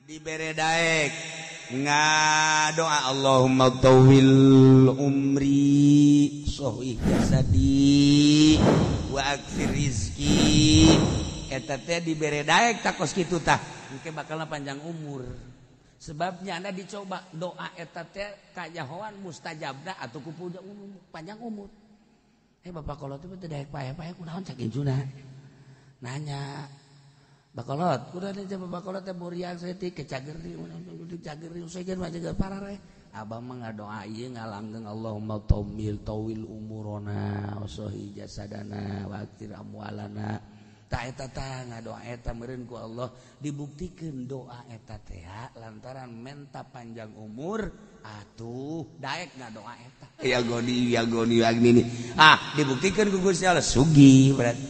Dibere daek ngadoa Allahumma tawil umri sohih jasadi wa aktsir rizki. Eta teh dibere daek takos kitu tah engke bakalna panjang umur. Sebabnya anda dicoba doa eta teh kajahoan mustajabna atuh ku panjang umur. Bapak kolot teh daek paeh-paeh kunaon cak injuna. Nanya Bakolot, kudu teh bakolot teh muriang saeutik kecageri cageri sejen mah jaga parare. Abah mah ngadoa ieu ngalanggeng Allahumma tawil tawil umurona wasohi jasadana wa aktir amwalana. Ta eta tah ngadoa eta meureun ku Allah dibuktikeun doa eta teh lantaran menta panjang umur atuh daek ngadoa eta. Ya goni ya goni ya gini. Ah, dibuktikeun ku Gusti Allah sugih berarti.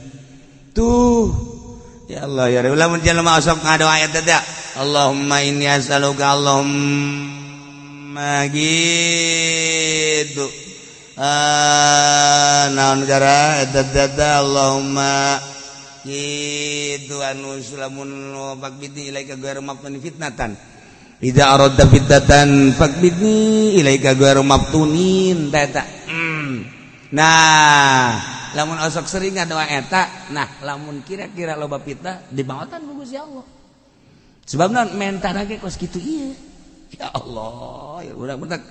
Tuh ya Allah ya Rabbi lamun jelema osok ngadoa eta teh Allahumma inni as'aluka Allahumma gitu naon cara eta teh Allahumma gitu anu lamun faqbidni ilaika ghairu maftunin fitnatan idza aradta fitnatan faqbidni ilaika ghairu maftunin teh eta. Nah lamun osok sering ngadoa eta, nah lamun kira-kira loba fitnah dimaotan ku Gusti Allah. Sebabna mentana ge kos kitu ieu. Ya Allah, ya urang mentak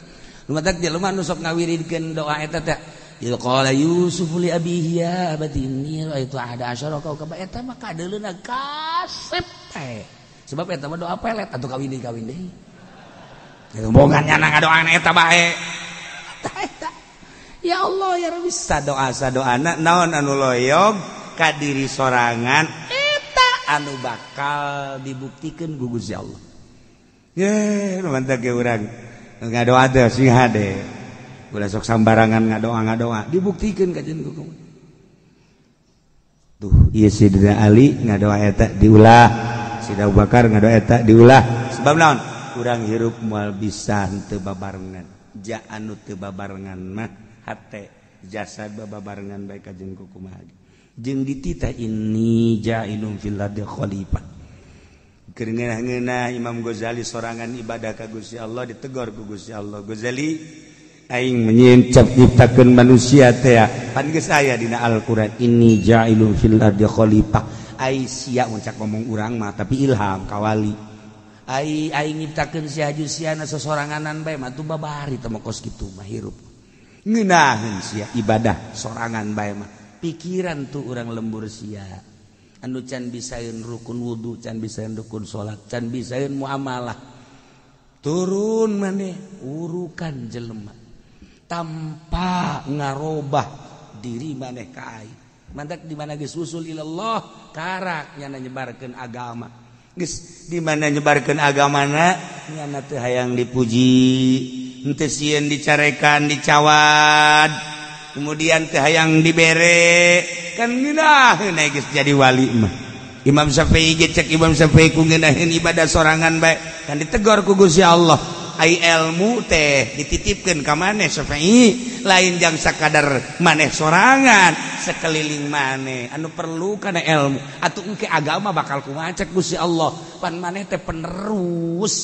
lumatak jelema nu sok ngawiridkeun doa eta teh. Il qala Yusuf li abihi ya abati inni ra'aitu ahada asyara kaukaba eta mah kadeuleuna kasep teh. Sebab eta mah doa pelet atuh kawin deui kawin deui. Rombongan nyana ngadoana eta bae. Eta ya Allah ya Rabbi sadoa sadoana naon anu loyog ka diri sorangan eta anu bakal dibuktikeun ku Gusti Allah. Ye mantap ge urang ngadoa teh sing hade. Ulah sok sambarangan ngadoa-ngadoa dibuktikeun ka jeung ku. Tuh ieu Sidina Ali ngadoa eta diulah, Sidina Abu Bakar ngadoa eta diulah. Sebab naon? Urang hirup moal bisa henteu babarengan. Ja anu teu babarengan mah hate jasad babarengan bae ka jeung kumaha jeung dititah inni ja'ilun fil ardi khalifah. Keur ngeunah-ngeunah Imam Ghazali sorangan ibadah ka Gusti Allah ditegor ku Gusti Allah. Ghazali aing menyincap nyiptakeun manusia teh pan geus aya dina Al-Qur'an inni ja'ilun fil ardi khalifah. Ai sia mun cak ngomong urang mah tapi ilham ka wali. Ai aing nyiptakeun sia haju siana sosoranganan bae mah tuh babari teh mah kos kitu mah hirup. Ngeunaheun sia ibadah sorangan bae mah pikiran tuh urang lembur sia anu can bisaeun rukun wudu can bisaeun rukun salat can bisaeun muamalah turun maneh urukan jelema tanpa ngarobah diri maneh ka aing mantak di mana geus usul ilallah karak nyana nyebarkeun agama geus di mana nyebarkeun agamana nyana teu hayang dipuji henteu sieun dicarekan dicawad kemudian teu hayang dibere kan ngeunaheun geus jadi wali mah. Imam Syafi'i ge cek Imam Syafi'i ku ngeunaheun ibadah sorangan bae kan ditegor ku Gusti Allah. Ai ilmu teh dititipkeun ka maneh Syafi'i lain jang sakadar maneh sorangan sekeliling maneh anu perlu kana ilmu atuh engke agama bakal kumaha cek Gusti Allah pan maneh teh penerus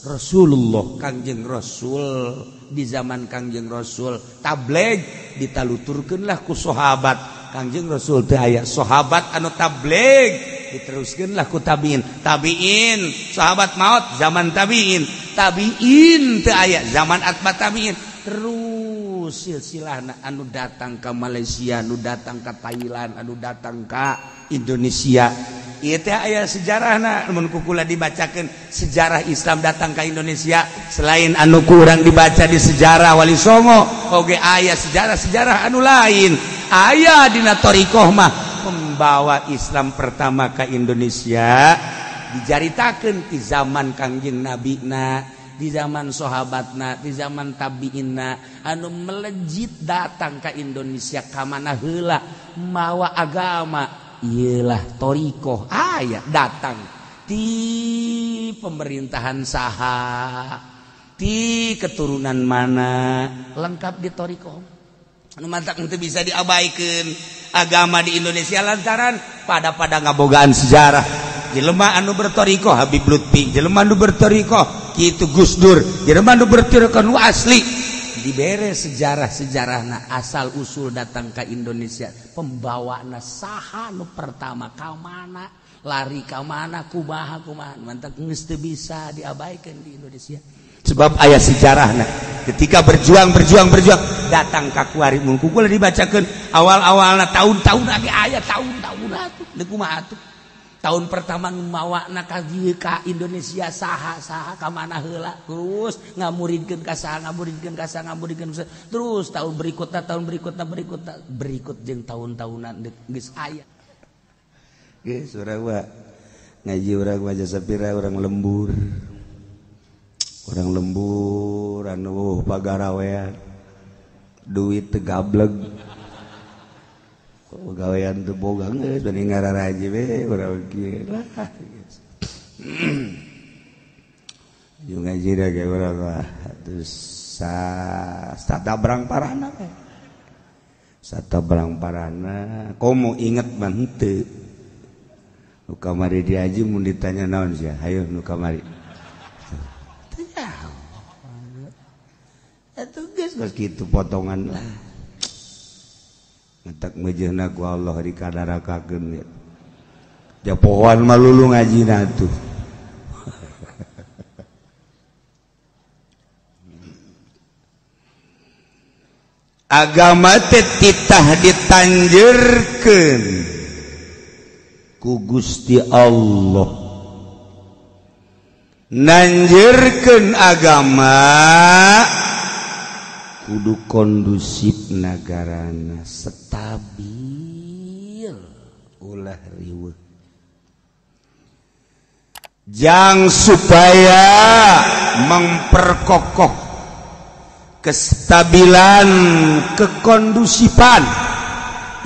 Rasulullah Kangjeng Rasul di zaman Kangjeng Rasul tabligh ditaluturkeunlah ku sahabat Kangjeng Rasul teh aya sahabat anu tabligh diteruskeunlah ku tabiin tabiin sahabat maut zaman tabiin tabiin teu aya zaman atba tabiin terus silsilahna anu datang ka Malaysia anu datang ka Thailand anu datang ka Indonesia. Ieu teh aya sejarahna mun ku kula dibacakeun sejarah Islam datang ka Indonesia selain anu kurang dibaca di sejarah Wali Songo oge aya sejarah-sejarah anu lain aya dina thariqah mah pembawa Islam pertama ka Indonesia dijaritakeun di zaman Kangjeng Nabina di zaman sahabatna di zaman tabiinna anu melejit datang ka Indonesia ka mana heula mawa agama iyalah thariqah aya datang di pemerintahan saha di keturunan mana lengkap di thariqah anu mantak henteu bisa diabaikeun agama di Indonesia lantaran pada-pada ngabogaan sejarah. Jelema anu bertorikoh Habib Lutfi, jelema anu bertorikoh kitu Gus Dur, jelema anu bertorikoh nu asli. Dibere sejarah-sejarahna asal usul datang ke Indonesia, pembawana saha nu pertama ka mana, lari ka mana, kumaha kumaha, mantak geus teu bisa diabaikan di Indonesia. Sebab aya sejarahna. Ketika berjuang berjuang berjuang datang ka kuari mun ku kula dibacakeun awal-awalna tahun-tahun lagi aya tahun-tahun atuh deuk kumaha atuh. Tahun pertama mawana ka dieu ka Indonesia saha saha ka mana heula terus ngamuridkeun ka saha ngamuridkeun ka saha ngamuridkeun terus tahun berikutna berikutna berikut jeung tahun-tahunan geus aya. Geus urang mah ngaji urang mah jasa pira urang lembur. Orang lembur anu pagarawean duit teu gableg pagawean teu boga geus bari ngararaji we urang kieu lah geus. Jeung ngaji da ge urang mah terus satabrang parana we. Satabrang parana komo inget mah henteu. Nu kamari diaji mun ditanya naon sia hayu nu kamari. Atuh geus geus kitu potongan lah. Ngetak meujeuhna ku Allah dikadarakakeun ya. Japohoan mah lulu ngajina tuh. Agama teh titah ditanjeurkeun ku Gusti Allah. Nanjeurkeun agama kudu kondusif nagarana stabil ulah riweuh jang supaya memperkokoh kestabilan kekondusifan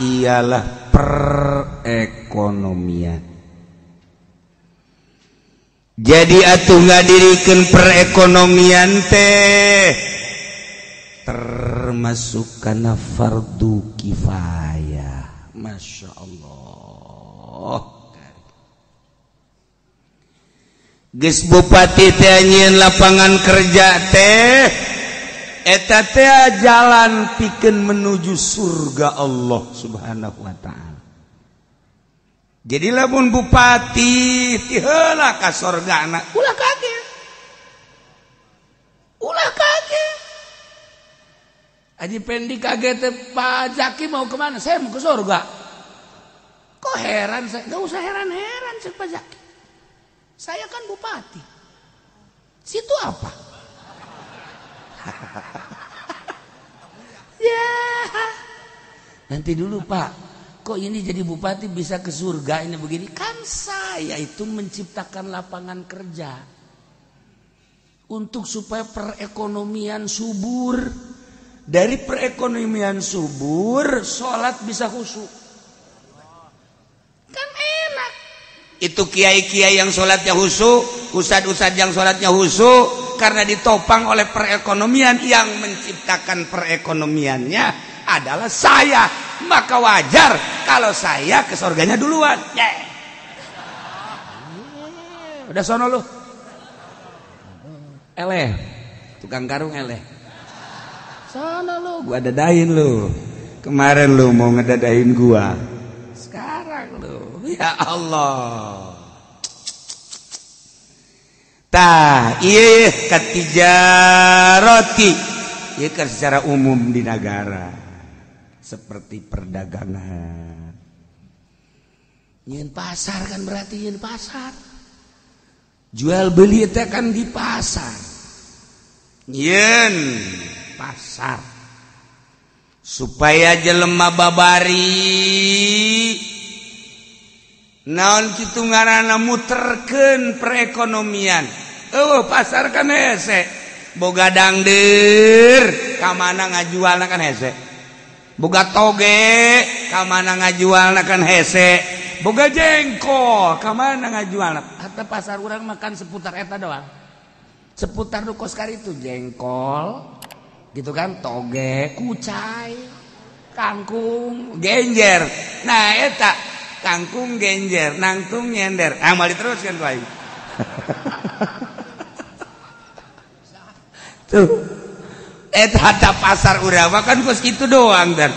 ialah perekonomian. Jadi atuh ngadirikeun perekonomian teh termasuk kana fardu kifayah. Masya Allah. Geus bupati teh nyieun lapangan kerja teh eta teh jalan pikeun menuju surga Allah Subhanahu wa taala. Jadi lamun bupati ti heula ka sorgana ulah kaget. Ulah kaget. Haji Pendi kaget, Pak Zaki mau kemana? Saya mau ke surga. Kok heran saya? Gak usah heran-heran cek Pak Zaki. Saya kan bupati. Situ apa? Ya. Nanti dulu Pak. Kok ini jadi bupati bisa ke surga ini begini? Kan saya itu menciptakan lapangan kerja untuk supaya perekonomian subur. Dari perekonomian subur, sholat bisa khusyuk. Kan enak. Itu kiai-kiai yang sholatnya khusyuk, ustad-ustad yang sholatnya khusyuk, karena ditopang oleh perekonomian yang menciptakan perekonomiannya adalah saya. Maka wajar kalau saya ke surganya duluan. Yeah. Udah sono lu. Eleh, tukang karung eleh. Sana lu, gua dadain lu. Kemarin lu mau ngedadain gua. Sekarang lu, ya Allah. Tah, ieu katijaroti. Ieu kan secara umum di negara. Seperti perdagangan. Nyieun pasar kan berarti nyieun pasar. Jual beli teh kan di pasar. Nyieun pasar supaya jelema babari naon kitu ngaranna muterkeun perekonomian. Eueuh pasar kan hese boga dangdeur ka mana ngajualna kan hese, boga toge ka mana ngajualna kan hese, boga jengkol ka mana ngajualna. Hatta pasar urang makan seputar eta doang, seputar nu kos karitu jengkol gitu kan, toge, kucai, kangkung, genjer. Nah eta kangkung genjer, nangtung nyender. Ah moal diteruskeun ku aing. Tuh. Eta pasar urang mah kan kos kitu doang dan.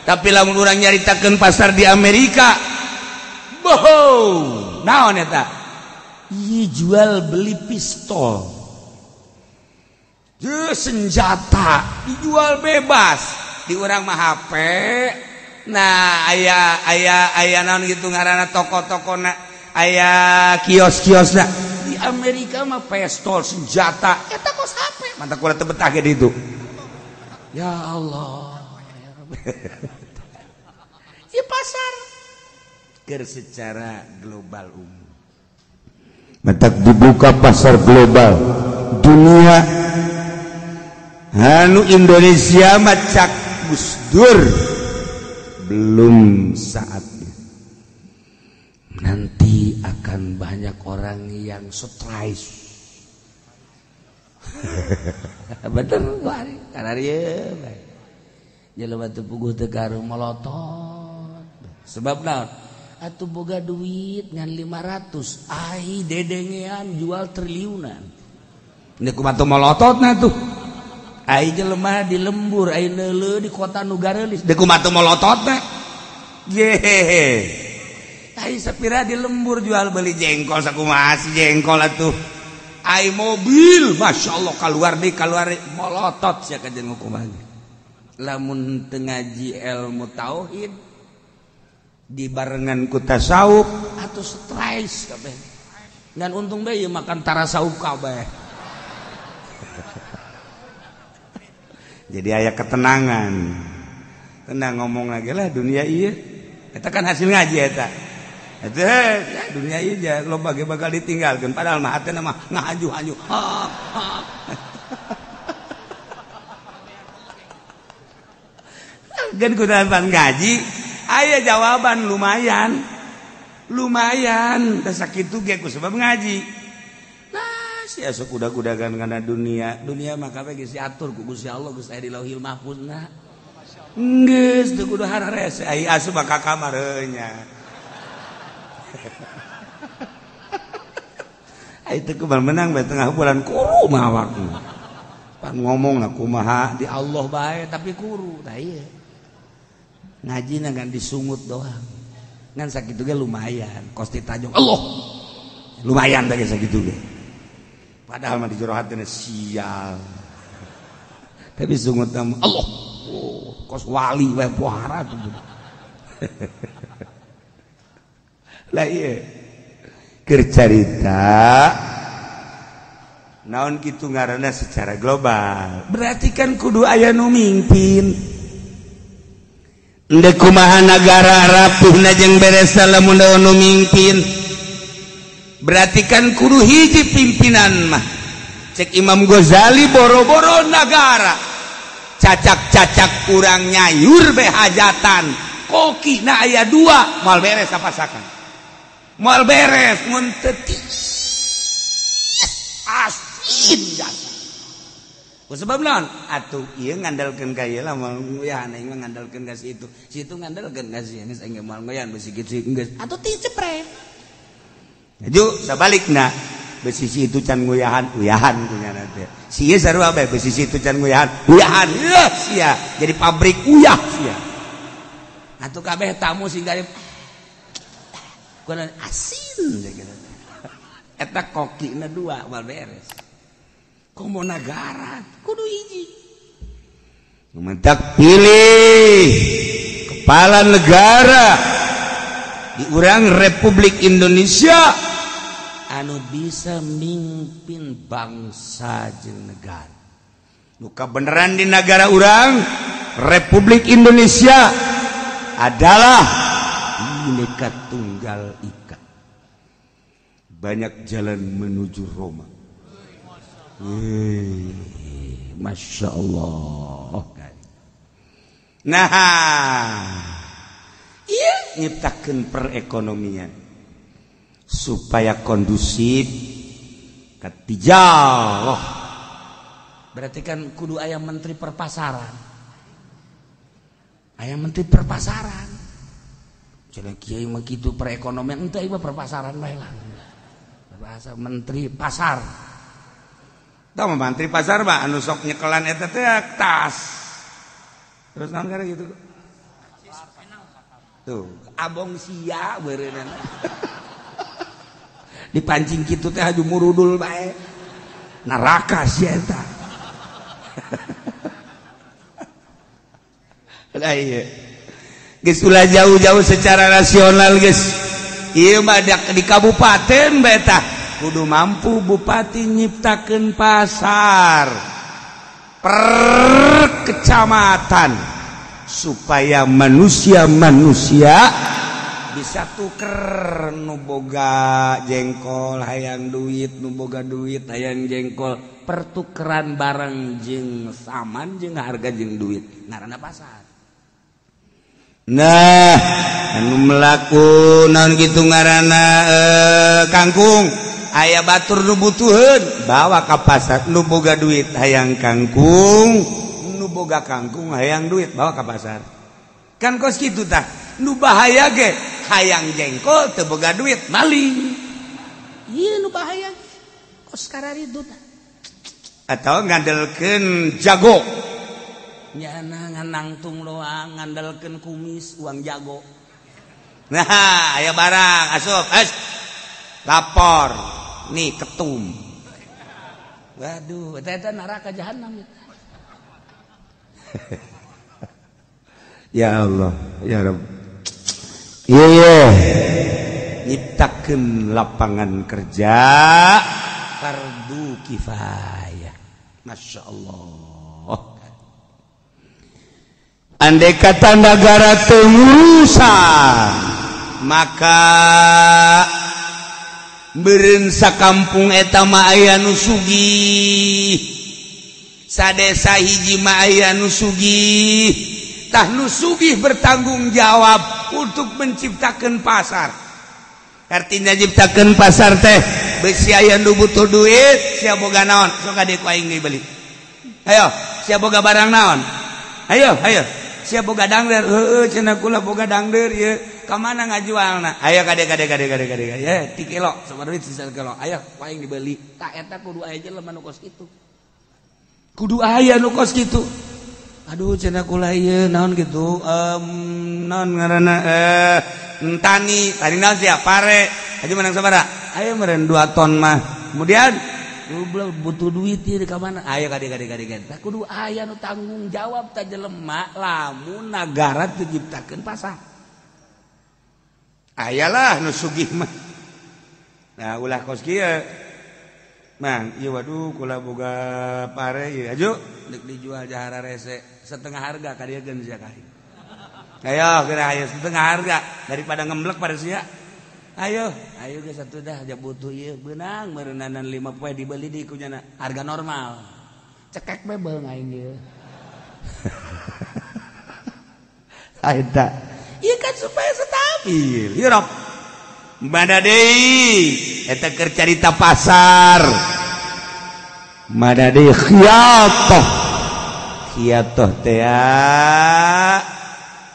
Tapi lamun urang nyaritakeun pasar di Amerika, boho, naon eta? Ieu jual beli pistol. Ye senjata dijual bebas. Di urang mah HP. Nah, aya aya aya naon gitu ngaranna toko-tokona, aya kios-kiosna. Di Amerika mah pistol senjata eta kos HP. Mantap kula teu betah ge ditu. Ya Allah, ya Rabbi. Ieu pasar keur secara global umum. Mentak dibuka pasar global dunia. Anu Indonesia mah cak Gus Dur belum saatnya. Nanti akan banyak orang yang stres. Bener bari karena ieu bae. Jelema teu puguh teu garuh molotot. Sebab naon? Atuh boga duit ngan 500, ai dedengean jual triliunan. Ini kumaha teu molototna tuh. Ai jelema di lembur, ai neuleuh di kota nu gareulis. Deuk kumaha teu molototna? Ye. Ai sapira di lembur jual beli jengkol sakumaha si jengkol atuh. Ai mobil, Masya Allah keluar deui keluar molotot sia ka jeung kumaha. Lamun teu ngaji ilmu tauhid dibarengan ku tasawuf atuh stres kabeh. Ngan untung bae ieu makan tarasawuf kabeh. Jadi aya ketenangan. Tenang ngomong lagi lah dunia ieu. Eta kan hasil ngaji eta. Eta ya, dunia ieu ja loba ge bakal ditinggalkeun padahal mah hatena mah ngahaju-haju. Geun kudapan ngaji aya jawaban lumayan. Lumayan teh sakitu ge ku sebab ngaji. Nah, si asup kuda-kudagan kana dunia. Dunia mah kabeh geus diatur ku Gusti Allah geus aya di Lauhil Mahfuzna. Geus teu kudu hararese ai asup ka kamar heuh nya. Ai teu kumaha menang bae tengah bulan kuru mah awakna. Pan ngomongna kumaha di Allah bae tapi kuru tah ieu. Ngajina ngan disungut doang. Ngan sakitu ge lumayan, kos ditajong Allah. Lumayan teh sakitu ge. Padahal mah di jero hatena sial. Tapi sungut Allah. Oh, kos wali wae pohara tuh. Lah ieu keur carita naon kitu ngaranna secara global. Berarti kan kudu aya nu mimpin. Endek kumaha nagara rapuhna jeung beres lamun nu mimpin. Berarti kan kudu hiji pimpinan mah. Cek Imam Ghazali boro-boro nagara. Cacak-cacak urang nyayur be hajatan. Kokina aya dua, moal beres sapasakan. Moal beres mun teu asin jasa. Sebab naon? Atuh ieu ngandalkeun ka ieu lah moal nguyahan aing mah ngandalkeun ka si itu. Si itu ngandalkeun ka si geus aing moal nguyahan besi kitu geus. Atuh ti cepre. Ju sabalikna besi si itu can nguyahan, uyahan kunyana teh. Si ieu sarua bae besi si itu can nguyahan, uyahan. Yeuh sia jadi pabrik uyah sia. Atuh kabeh tamu sing dari kunaon asin gitu. Eta kokina dua moal beres. Komo nagara kudu hiji. Mentak pilih kepala negara di urang Republik Indonesia anu bisa mimpin bangsa jeung negara. Nu kabeneran di negara urang Republik Indonesia adalah Bhinneka Tunggal Ika. Banyak jalan menuju Roma. Masya Allah. Nah, iya nyiptakeun perekonomian supaya kondusif ketijaroh. Berarti kan kudu aya menteri perpasaran. Aya menteri perpasaran. Cenah kiai mah kitu perekonomian henteu ieu mah perpasaran bae lah. Bahasa menteri pasar. Tah mah menteri pasar mah anu sok nyekelan eta teh tas. Terus naon kana gitu. Tuh, abong sia beureunana. Dipancing kitu teh haju murudul bae. Neraka sia eta. Lah ieu. Geus ulah jauh-jauh secara nasional geus. Ieu mah di kabupaten bae tah. Kudu mampu bupati nyiptakeun pasar per kecamatan supaya manusia-manusia bisa tuker nu boga jengkol hayang duit, nu boga duit hayang jengkol, pertukeran barang jeung saman jeung harga jeung duit ngaranna pasar. Nah, anu melaku naon kitu ngaranna kangkung aya batur nu butuheun bawa ka pasar, nu boga duit hayang kangkung, nu boga kangkung hayang duit bawa ka pasar. Kan kos kitu tah, nu bahaya ge hayang jengkol teu boga duit maling. Ieu nu bahaya kos kararitu tah. Atau ngandelkeun jago. Nyana nganangtung doang ngandelkeun kumis uang jago. Nah, aya barang asup, es lapor. Nih ketum. Waduh, eta neraka jahanam. Ya Allah, ya Rabb. Iya, iya. Nyiptakeun lapangan kerja fardu kifayah. Masya Allah. Andai kata negara teu ngurusan, maka beureun sakampung eta mah aya nu sugih, sadesa hiji mah aya nu sugih. Tah nu sugih bertanggung jawab untuk menciptakan pasar. Artinya nyiptakeun pasar teh besi aya nu butuh duit, sia boga naon, sok ka dieu ku aing dibeli. Ayo, sia boga barang naon? Ayo, ayo. Sia boga dangder, heueuh cenah kula boga dangder ieu. Ka mana ngajualna? Ayo kade kade kade kade kade. Ya, 3 kilo, sabaraha duit sisa kilo. Ayo, ku aing dibeli. Tah eta kudu aya jelema nu kos kitu. Kudu aya nu kos kitu. Aduh cenah kula ieu naon kitu? Naon ngaranna tani, tani naon sia? Pare. Aja menang sabaraha? Ayo meureun 2 ton mah. Kemudian butuh duit ieu ka mana? Ayo kade kade kade kade. Tah kudu aya nu tanggung jawab ta jelema lamun nagara teu nyiptakeun pasar. Ayalah nu sugih mah. Nah ulah kos kieu. Mang, ieu waduh kula boga pare ieu aju deuk dijual jahara rese setengah harga ka dieu geun sia ka aing. Ayo geura ayo setengah harga daripada ngemblek pada sia. Ayo, ayo geus atuh dah ja butuh ieu beunang meureunnanan 5 poe dibeli di ku nyana harga normal. Cekek bae beung aing ieu. Eta. Ieu kan supaya stabil. Ieu Rob. Mana deui eta keur carita pasar. Mana deui khiyatah. Khiyatah teh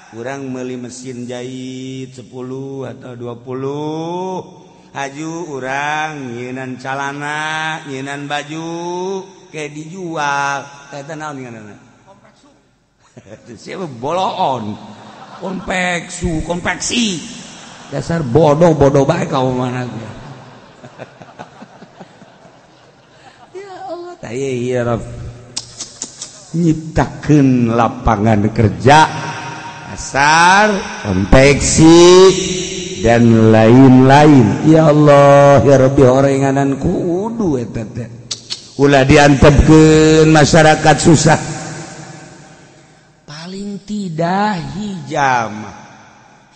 urang meuli mesin jahit 10 atau 20 haju urang nyieunan calana, nyieunan baju kayak dijual. Eta naon ngaranna? Konveksi. Siapa boloon? Konveksi, konveksi. Dasar bodoh-bodoh bae kau mana gua. Ya Allah, tah ieu Rabb. Nyiptakeun lapangan kerja, pasar, konveksi dan lain-lain. Ya Allah, ya Rabbi horenganan kudu eta teh. Ulah diantepkeun masyarakat susah. Paling tidak hijamah.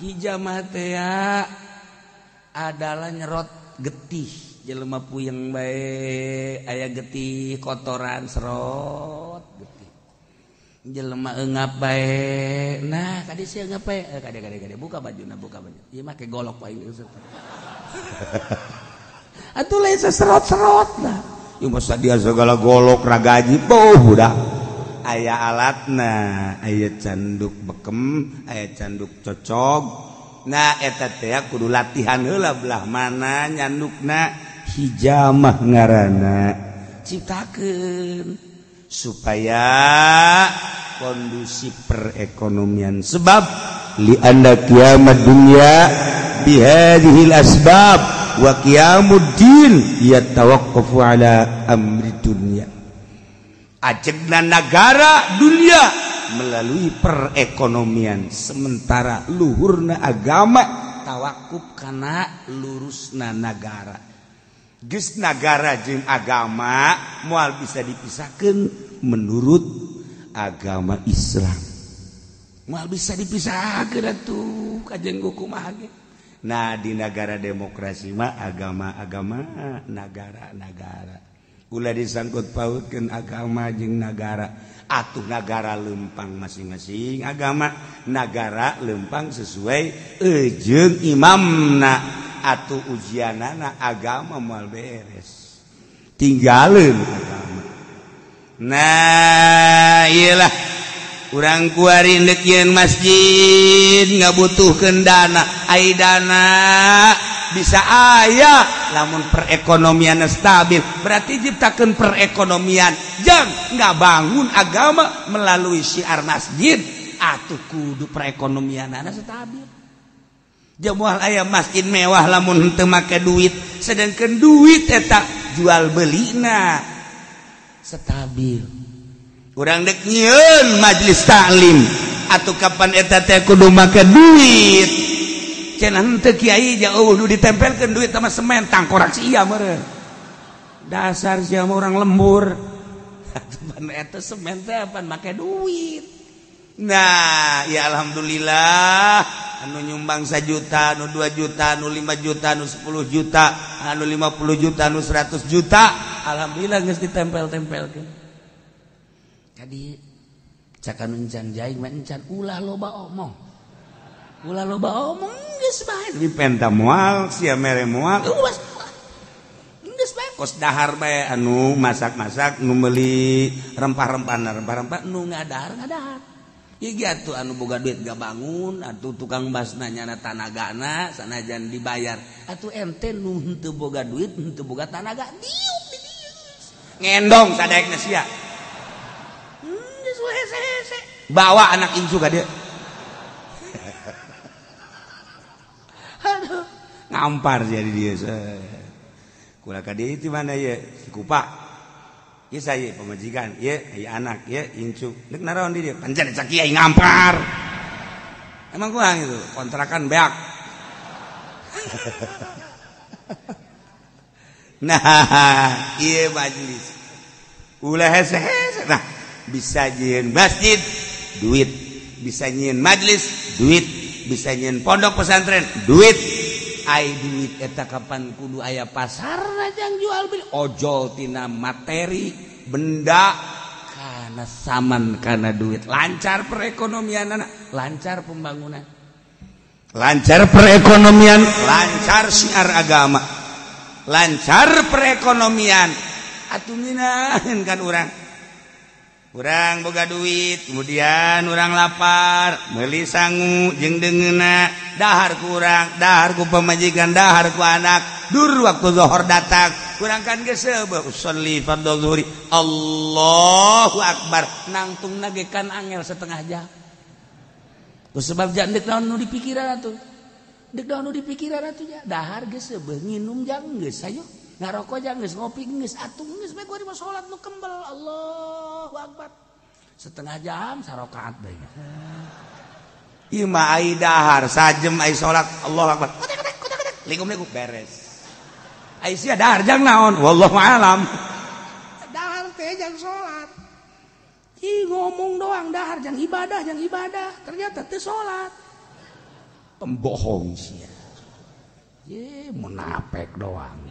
Hijamah teh adalah nyerot getih. Jelema puyeng bae aya getih kotoran serot getih. Jelema eungap bae. Nah, kadi sia eungap bae. Kade kade kade buka bajuna, buka baju. Ieu mah ke golok paing geus. Atuh lain seserot-serot lah. Ieu mah sadia segala golok ragaji beuh budak. Aya alatna, aya canduk bekem, aya canduk cocog. Nah eta teh kudu latihan heula belah mana nyandukna hijamah ngaranna ciptakeun supaya kondusif perekonomian. Sebab li anna kiamat dunya bihadhil asbab wa qiyamuddin yatawaqqafu ala amri dunya. Ajegna nagara dunia melalui perekonomian, sementara luhurna agama tawakuf kana lurusna nagara. Geus nagara jeung agama moal bisa dipisahkeun menurut agama Islam. Moal bisa dipisahkeun atuh kajeun kumaha ge. Nah di negara demokrasi mah agama-agama nagara-nagara. Ulah disangkut pautkeun agama jeung nagara. Atuh nagara lempang masing-masing agama, nagara lempang sesuai jeung imamna. Atuh ujianana agama moal beres. Tinggalin agama. Nah, iyalah urang kuari ndek yeun masjid ngabutuhkeun dana, ai dana bisa aya lamun perekonomian stabil, berarti ciptakeun perekonomian jang ngabangun agama melalui syiar masjid. Atuh kudu perekonomianana stabil. Moal aya masjid mewah lamun henteu make duit, sedangkan duit eta jual belina stabil. Urang dek nyieun majelis taklim atuh kapan eta teh kudu make duit. Cenah henteu kiai jauh nu ditempelkeun duit sama semen tangkorak sia meureun. Dasar sia mah urang lembur. Atuh pan eta semen teh pan make duit. Nah, ya alhamdulillah anu nyumbang 1 juta, anu 2 juta, anu 5 juta, anu 10 juta, anu 50 juta, anu 100 juta. Alhamdulillah geus ditempel-tempelkeun. Jadi cak anu encan jaing mah encan ulah loba omong. Ulah loba omong geus bae. Dipenta moal, sia mere moal. Geus bae kos dahar bae anu masak-masak nu meuli rempah-rempah, rempah-rempah nu ngadahar-ngadahar. Ieu atuh anu boga duit gak bangun, atuh tukang basna nyana tanagana sanajan dibayar. Atuh ente nu henteu boga duit, henteu boga tanaga, diuk di dieu. Ngendong sadaekna sia. Geus hese-hese. Bawa anak incu ka dieu. Aduh, ngampar jadi dia. Kula ka dieu ti mana ye? Si Kupa. Ieu saya pemajikan, ieu aya anak, ieu incu. Deuk naraon di dieu? Pancen cak kiai ngampar. Emang kurang itu, kontrakan beak. Nah, ieu majelis. Ulah hese-hese. Nah, bisa nyieun masjid duit, bisa nyieun majelis duit, bisa nyieun pondok pesantren duit. Ai duit eta kapan kudu aya pasarna jang jual beli ojol tina materi benda kana saman kana duit. Lancar perekonomian, lancar pembangunan, lancar perekonomian, lancar syiar agama, lancar perekonomian. Atuh minahin kan urang. Urang boga duit, kemudian urang lapar, meuli sangu jeung deungeunna, dahar ku urang, dahar ku pamajikan, dahar ku anak. Dur waktu zuhur datang, urang kan geus seubeuh usolli fardhu zuhri. Allahu akbar, nangtungna ge kan angel setengah jam. Ku sebab jam deuk naon nu dipikiran atuh. Deuk naon nu dipikiran atuh nya, dahar geus seubeuh, nginum jang geus hayu. Ngarokok jang geus, ngopi geus, atuh geus bae gua di salat nu kembel. Allahu akbar. Setengah jam sarokaat bae. Ieu mah ai dahar sajem ai salat Allahu akbar. Kotak kotak kotak. Likum-likum beres. Ai sia dahar jang naon? Wallahu alam. Dahar teh jang salat. Ih ngomong doang dahar jang ibadah, ternyata teu salat. Pembohong sia. Ye munafik doang.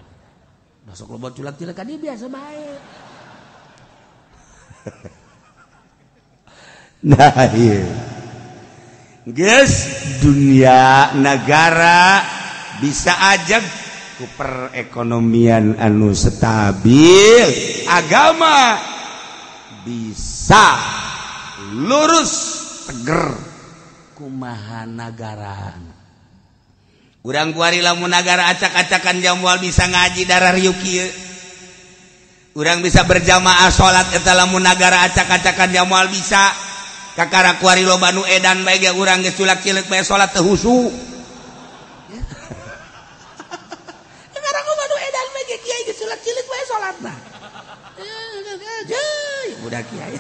Masuk loba culak-culak ka dia biasa bae. Nah iya. Geus dunia negara bisa aja ku perekonomian anu stabil, agama bisa lurus teger kumaha nagara. Urang kuari lamun nagara acak-acakan jamual bisa ngaji darah riuk kieu. Urang bisa berjamaah salat eta lamun nagara acak-acakan jamual bisa. Kakara kuari loba nu edan bae ge urang geus culak-cileuk bae salat teu husu. Kakara loba nu edan bae ge kiai geus culak-cileuk bae salatna. Budak kiai.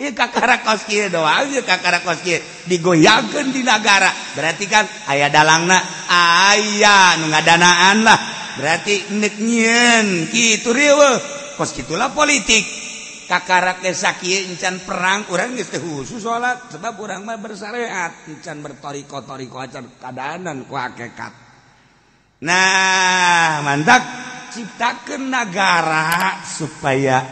Ieu kakara kos kieu doang, ieu kakara kos kieu digoyangkeun di nagara. Berarti kan aya dalangna, aya nu ngadanaan lah. Berarti neuk nyieun kitu riweuh. Kos kitulah politik. Kakara teh sakieu encan perang urang geus teu khusus salat sebab urang mah bersyariat, encan bertoriko-toriko acan kadanan ku hakikat. Nah, mantak ciptakeun nagara supaya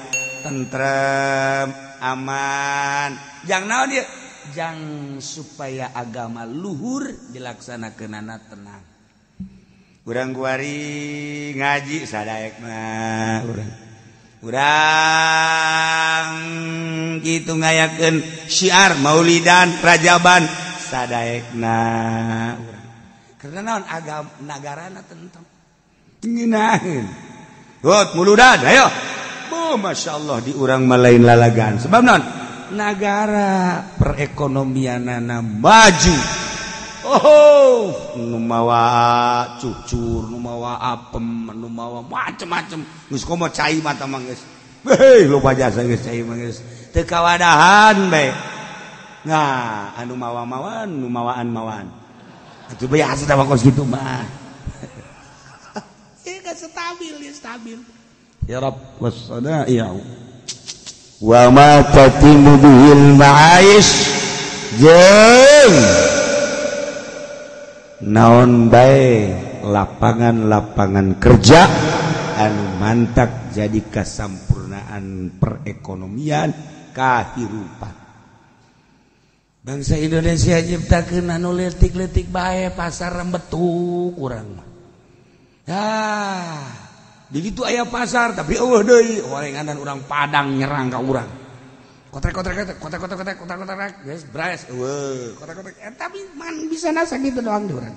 tentrem, aman. Jang naon ieu? Jang supaya agama luhur dilaksanakeunana tenang. Urang kuari ngaji sadaek mah urang. Urang kitu ngayakeun syiar maulidan rajaban sadaekna urang. Karena naon agama nagarana tentrem. Ngeunaheun. Hot muludan ayo. Oh, Masya Allah di urang malain lalagan. Sebab non nagara perekonomianana maju. Oh, nu mawa cucur, nu mawa apem, nu mawa macem-macem. Geus komo cai mata mah geus. Heuh, loba jasa geus cai mah geus. Teu kawadahan bae. Nah, anu mawa-mawan, nu mawaan-mawaan. Atuh biasa tah kos kitu mah. Ieu kan stabil, ya stabil. Ya Rabb was-sana'i'u wa ma tatimu bihil ma'aish jeung naon bae lapangan-lapangan kerja anu mantak jadi kasampurnaan perekonomian kahirupan bangsa Indonesia nyiptakeun anu leutik-leutik bae pasar rembetuk urang mah. Ah, di ditu aya pasar tapi eueuh deui horenganan urang Padang nyerang ka urang. Kotrek-kotrek kotrek-kotrek kotrek-kotrek geus bres eueuh kotrek-kotrek eta man bisa nasa kitu doang di urang.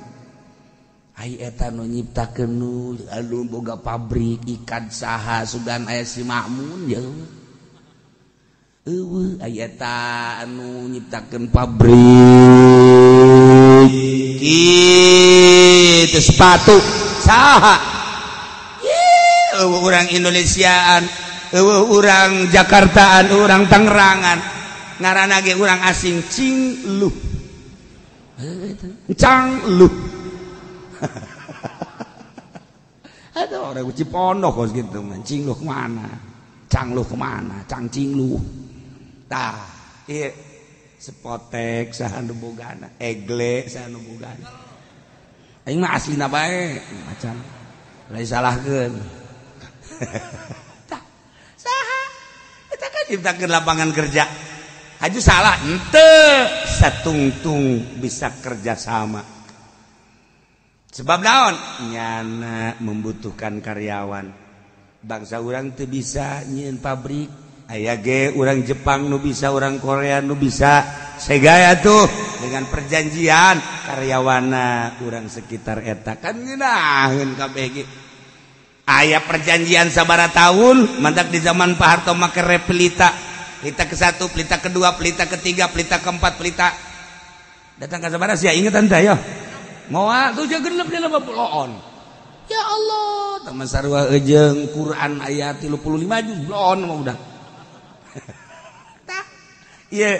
Ai eta nu nyiptakeun nu anu boga pabrik ikan saha sugan aya si Makmun ya eueuh ai eta anu nyiptakeun pabrik kitu sepatu saha. Orang Indonesiaan, orang Jakartaan, orang Tangerangan, ngaranna ge urang asing cing luh, cang luh. Aduh orang Cipondoh kos gitu, cing luh kemana, cang luh kemana, cang cing luh. Tah, ieu sepotek saha nu bogana, egle saha nu bogana. Aing mah aslina bae, macan. Lain salahkeun. Saha kita kan ciptakeun lapangan kerja haju salah henteu satungtung bisa kerja sama sebab naon nyana membutuhkan karyawan bangsa urang teu bisa nyieun pabrik aya ge urang Jepang nu bisa urang Korea nu bisa segaya tuh dengan perjanjian karyawana urang sekitar eta kan ngeunaheun kabeh ge. Aya perjanjian sabara tahun mantak di zaman Pak Harto make repelita pelita ke satu, pelita kedua, pelita ketiga, pelita keempat, pelita datang ke sabara sia ingetan teh yo moal tuh genep di bloon ya Allah teman sarua jeung Quran ayat 35 juz bloon mah udah tah ieu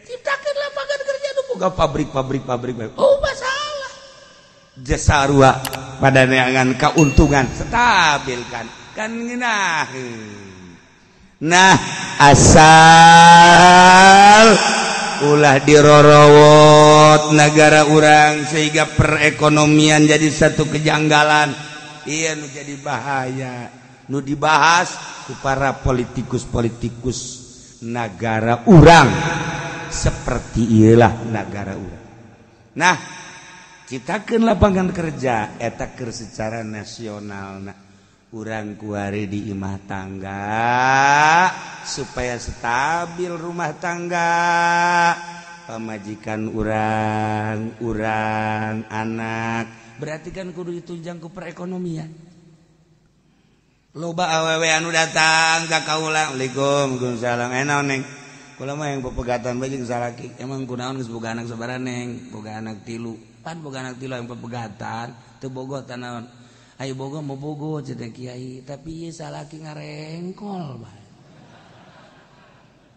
ciptakeun lapangan kerja nu boga pabrik-pabrik-pabrik oh masalah jasarua pada neangan keuntungan stabilkan kan ngeunaheun. Nah asal ulah dirorowot negara urang sehingga perekonomian jadi satu kejanggalan iya nu jadi bahaya nu dibahas ku para politikus-politikus negara urang seperti iyalah negara urang. Nah ciptakeun lapangan kerja eta keur secara nasional nah urang kuari di imah tangga supaya stabil rumah tangga Pamajikan urang, urang anak, berarti kan kudu ditunjang ku perekonomian. Loba awewe anu datang ka kaula, "Assalamualaikum, waalaikumsalam." Naon neng? Kula mah yang pepegatan bae jeung salaki. Emang kunaon geus boga anak sabaraha neng? Boga anak 3. Pan boga anak 3 yang pepegatan, teu bogoh tanaon. Ayo bogoh mau bogoh cenah kiai, tapi ieu salaki ngarengkol bae.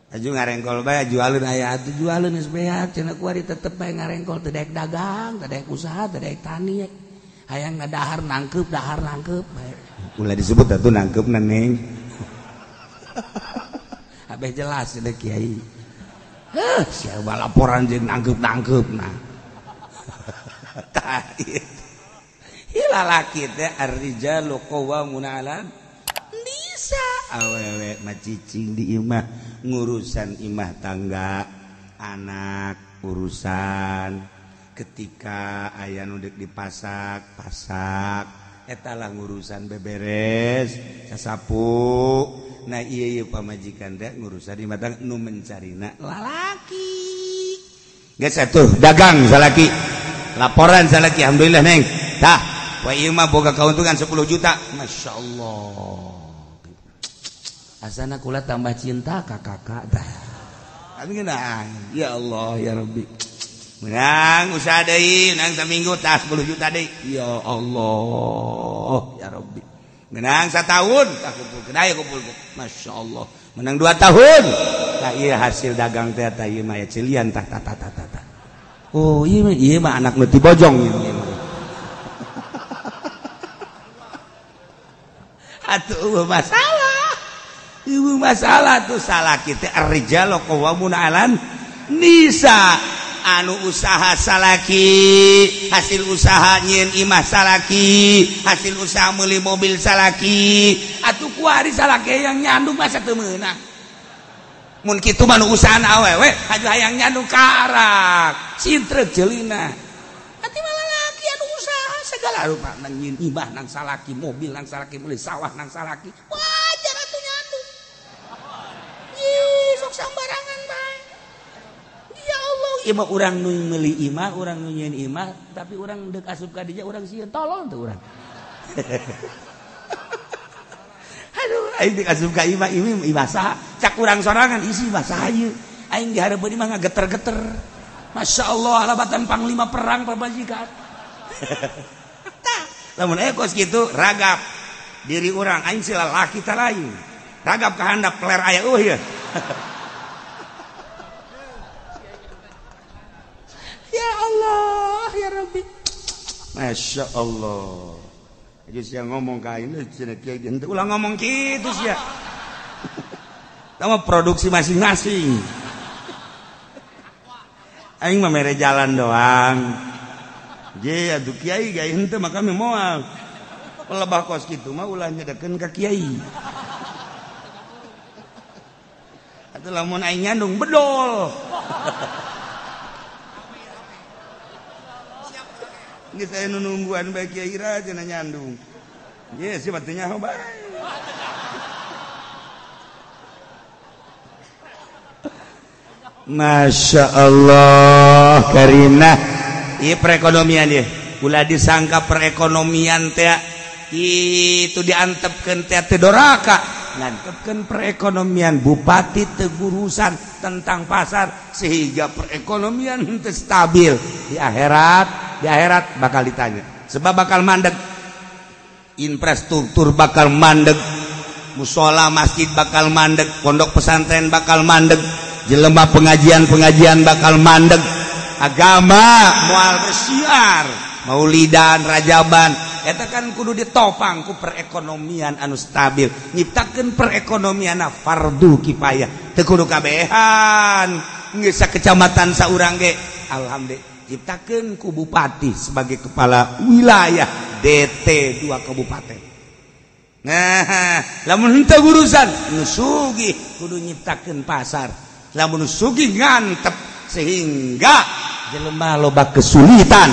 Aju ngarengkol bae jualeun aya atuh jualeun geus beak cenah kuari tetep bae ngarengkol teu daek dagang, teu daek usaha, teu daek tani. Hayang ngadahar nangkeup, dahar nangkeup bae. Ulah disebut atuh nangkeupna neng. Abeh jelas cenah kiai. Heuh, siapa laporan jeung nangkeup-nangkeupna. Tah ieu. Ieu lalaki teh ar-rijalu qawwamuna 'alan nisa. Awewe mah cicing di imah, ngurusan imah tangga, anak urusan, ketika aya nu deuk dipasak, pasak, eta lah ngurusan beberes, sasapu. Nah ieu ieu pamajikan teh ngurusan imah tangga nu mencarina lalaki. Geus atuh dagang salaki. Laporan salaki, alhamdulillah neng. Tah, wa ieu mah boga kauntungan 10 juta. Masyaallah. Asana kula tambah cinta ka kakak dah. Tapi geunah, ya Allah ya Rabbi. Menang usaha deui, menang saminggu tah 10 juta deui. Ya Allah ya Rabbi. Menang satahun tah kumpulkeun aya kumpulkeun. Masyaallah. Menang 2 tahun. Tah ieu hasil dagang teh tah ieu mah celian tah tah tah tah tah. Oh ieu mah anak nu ti bojong ieu. Atuh masalah. Ibu masalah tuh salah kita ar-rijalu qawwamuna 'alan nisa. Anu usaha salaki, hasil usaha nyieun imah salaki, hasil usaha meuli mobil salaki, atuh kuari salaki yang nyandung masa teu meunang. Mun kitu mah nu usahana awewe haju hayang nyandung karak, sintreuk jeulina. Atuh mah lalaki anu usaha segala rupa nang nyieun imah nang salaki, mobil nang salaki, meuli sawah nang salaki. Wajar atuh nyandung. Ih, sok sambarangan bae. Ya Allah, imah urang nu meuli imah, urang nu nyieun imah, tapi urang deuk asup ka dinya urang sieun tolol teu urang. Aduh, aing deuk asup ka imah, imah saha? Cak urang sorangan isi imah saha ieu? Aing dihareupeun imah ngageter-geter. Masya Allah, labatan panglima perang pamajikan. Tah, lamun aya kos kitu ragap diri urang aing si lalaki tah lain. Ragap ka handap peler aya eueuh ieu. Ya Allah, ya Rabbi. Masya Allah. Jadi sia ngomong ka aing cenah kiai henteu ulah ngomong kitu sia. Tama produksi masing-masing. Aing mah mere jalan doang. Je atuh kiai gae henteu mah kami moal. Pelebah kos kitu mah ulah nyedekeun ka kiai. Atuh lamun aing nyandung bedol. Geus aya nu nungguan bae kiai ra cenah nyandung. Ye si batu nyaho bae. Masya Allah karina. Ieu perekonomian ieu. Ulah disangka perekonomian teh itu diantepkeun teh teu doraka. Ngantepkeun perekonomian bupati teu gurusan tentang pasar sehingga perekonomian teu stabil di akhirat. Di akhirat bakal ditanya sebab bakal mandeg, infrastruktur bakal mandeg, musola masjid bakal mandeg, pondok pesantren bakal mandeg, jelema pengajian-pengajian bakal mandeg, agama moal bersiar, maulidan rajaban eta kan kudu ditopang ku perekonomian anu stabil, nyiptakeun perekonomian fardu kifayah, teu kudu kabehan geus sakecamatan saurang ge alhamdulillah. Ciptakeun ku bupati sebagai kepala wilayah DT 2 kabupaten. Nah, lamun henteu urusan nu sugih kudu nyiptakeun pasar. Lamun sugih ngantep sehingga jelema loba kesulitan.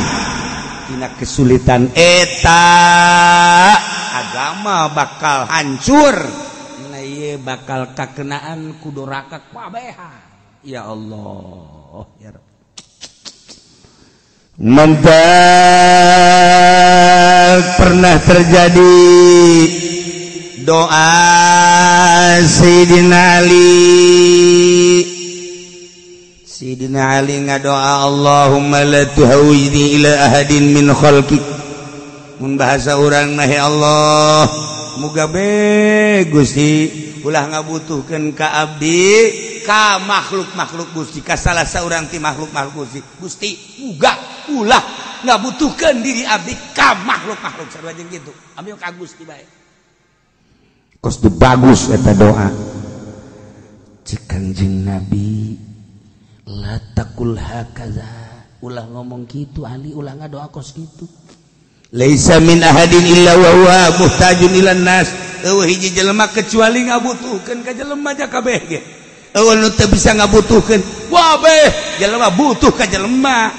Dina kesulitan eta agama bakal hancur. Nah ieu bakal kakenaan ku doraka kabehan. Ya Allah, ya Rabb. Mantap pernah terjadi doa Sayyidina Ali. Sayyidina Ali ngadoa Allahumma la tuhawidni ila ahadin min khalqik. Mun bahasa urang mah ya Allah, muga be Gusti ulah ngabutuhkeun ka abdi ka makhluk-makhluk Gusti, ka salah saurang ti makhluk-makhluk Gusti. Gusti muga ulah ngabutuhkeun diri abdi ka makhluk-makhluk sarua jeung kitu. Abdi ka Gusti bae. Kos teu bagus eta doa. Cek Kanjeng Nabi la taqul hakaza, ulah ngomong kitu Ali, ulah ngadoa kos kitu. Laisa min ahadin illa wa huwa muhtajun ilan nas. Eueuh hiji jelema kecuali ngabutuhkeun ka jelema ja kabeh ge. Eueuh nu teu bisa ngabutuhkeun, wabeh jelema butuh ka jelema.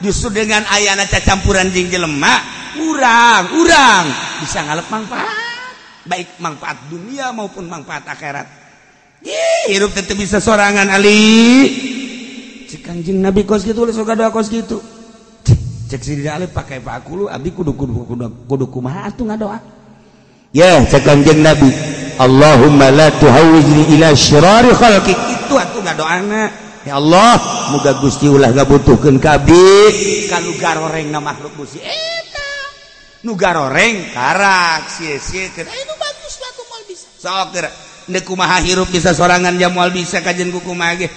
Justru dengan ayana cacampuran jeung jelema, urang bisa ngalep manfaat, baik manfaat dunia maupun manfaat akhirat. Ih, hirup teu bisa sorangan Ali. Cek Kanjeng Nabi kos kitu, ulah sok doa kos kitu. Cek Sayyidina Ali pakai pakulu abdi kudu kudu kudu kudu kumaha atuh ngadoa. Ya, cek Kanjeng Nabi, Allahumma la tuhawijni ila syirari khalqik. Itu atuh ngadoana. Ya Allah, muga Gusti ulah ngabutuhkeun ka abdi ka nu garorengna makhluk Gusti. Eta nu garoreng karak sia-sia nu bagus atuh moal bisa. Sok geura deuk kumaha hirup bisa sorangan ja moal bisa kajen ku kumaha ge.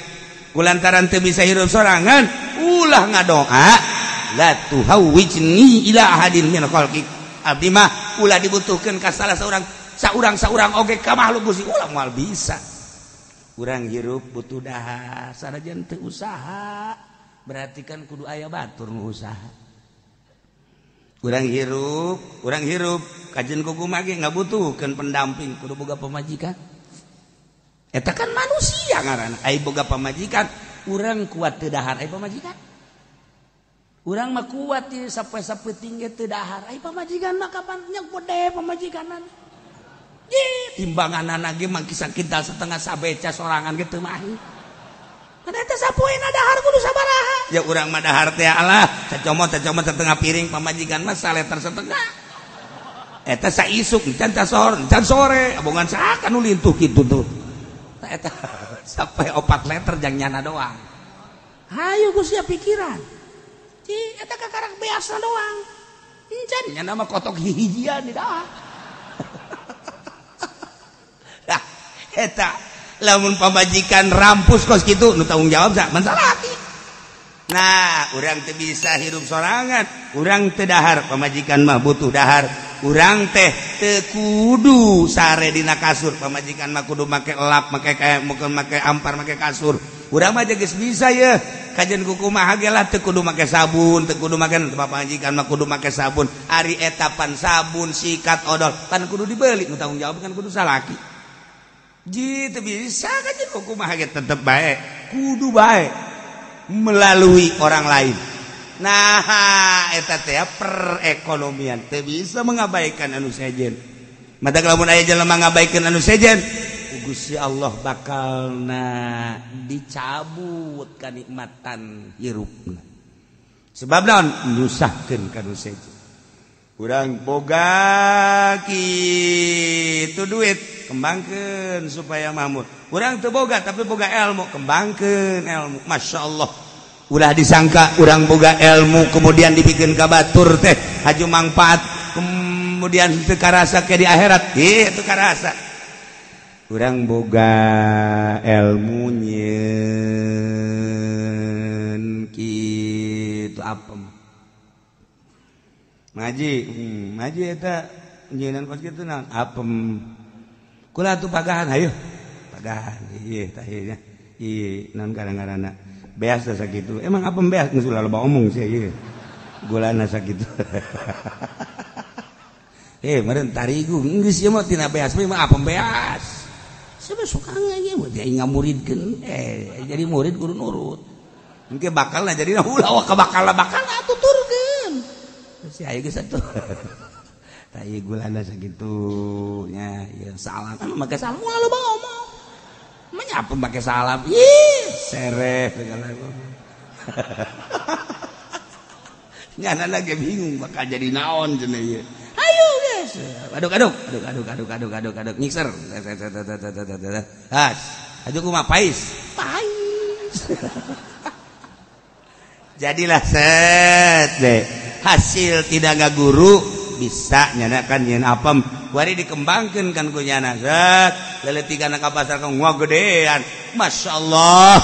Kulantaran teu bisa hirup sorangan, ulah ngadoa la tuhawwijni ila ahadin min khalqik. Abdi mah ulah dibutuhkeun ka salah saurang, saurang-saurang oge ka makhluk Gusti, ulah moal bisa. Urang hirup butuh dahar, sanajan teu usaha, berarti kan kudu aya batur nu usaha. Urang hirup kajen ku kumaha ge ngabutuhkeun pendamping, kudu boga pamajikan. Eta kan manusia ngaranna, ai boga pamajikan, urang kuat teu dahar ai pamajikan. Urang mah kuat ieu sapoe-sapoe tinggi teu dahar ai pamajikan mah kapan nya gede pamajikanna. Ye, timbanganana ge mah kisah kintal setengah sabeca sorangan ge teu mahi. Kan eta sapoena dahar kudu sabaraha. Ya urang mah dahar teh alah, cacomot setengah piring pamajikan mah saleter setengah. Eta saisuk encan sahur, encan sore, abongan saha nu lintuh kitu tuh. Eta sampai 4 liter jang nyana doang. Hayu geus sia pikiran. Ci eta kakarak biasa doang. Encan nyana mah kotok hihijian di dah. Lah eta lamun pamajikan rampus kos kitu nu tanggung jawab sak man salaki. Nah, urang teu bisa hirup sorangan, urang teu dahar, pamajikan mah butuh dahar. Urang teh teu kudu sare dina kasur, pamajikan mah kudu make elap, make kayak make ampar, make kasur. Urang mah geus bisa ye, kajen kumaha ge lah teu kudu make sabun, teu kudu make pamajikan mah kudu make sabun. Ari eta pan sabun, sikat, odol, pan kudu dibeli, nu tanggung jawab kan kudu salaki. Ji teu bisa kajen kumaha ge tetep bae, kudu bae melalui orang lain. Nah, eta teh perekonomian teu bisa mengabaikan anu sejen. Mata lamun aya jelema ngabaikeun anu sejen, Gusti Allah bakalna dicabut kanikmatan hirupna. Sebab naon? Nyusahkeun ka nu sejen. Urang boga kitu duit, kembangkeun supaya makmur. Urang teu boga tapi boga ilmu, kembangkeun ilmu. Masya Allah. Ulah disangka urang boga ilmu kemudian dibikin ka batur teh haju mangfaat kemudian teu karasa ke di akhirat. Ih, teu karasa. Urang boga ilmu nyeun kitu apem. Ngaji, ngaji eta nyeunan kos kitu naon? Apem. Kula atuh pagahan hayu. Pagahan. Ieu tah ieu nya. Ieu naon kadang-kadang beas teh sakitu. Emang apem beas geus ulah loba omong sia ieu. Gulana sakitu. Meureun tarigu geus ieu mah tina beas mah apem beas. Siapa suka ieu mah dia ngamuridkeun. Jadi murid kudu nurut. Engke bakalna jadi ulah bakal bakal atuh turkeun. Si ayo geus atuh. Tah ieu gulana sakitu nya ieu salam kan make salam ulah loba omong. Menyapa make salam. Ih, sereh segala. Nyana lagi bingung bakal jadi naon cenah ieu. Ayo guys. Aduk aduk aduk aduk aduk aduk aduk aduk mixer. Has. Aju kumaha pais. Pais. Jadilah set deh. Hasil tidak ngaguru bisa nyana kan nyeun apem. Wari dikembangkeun kan ku nyana set. Leleutik kana ka pasar ka gedean. Masyaallah.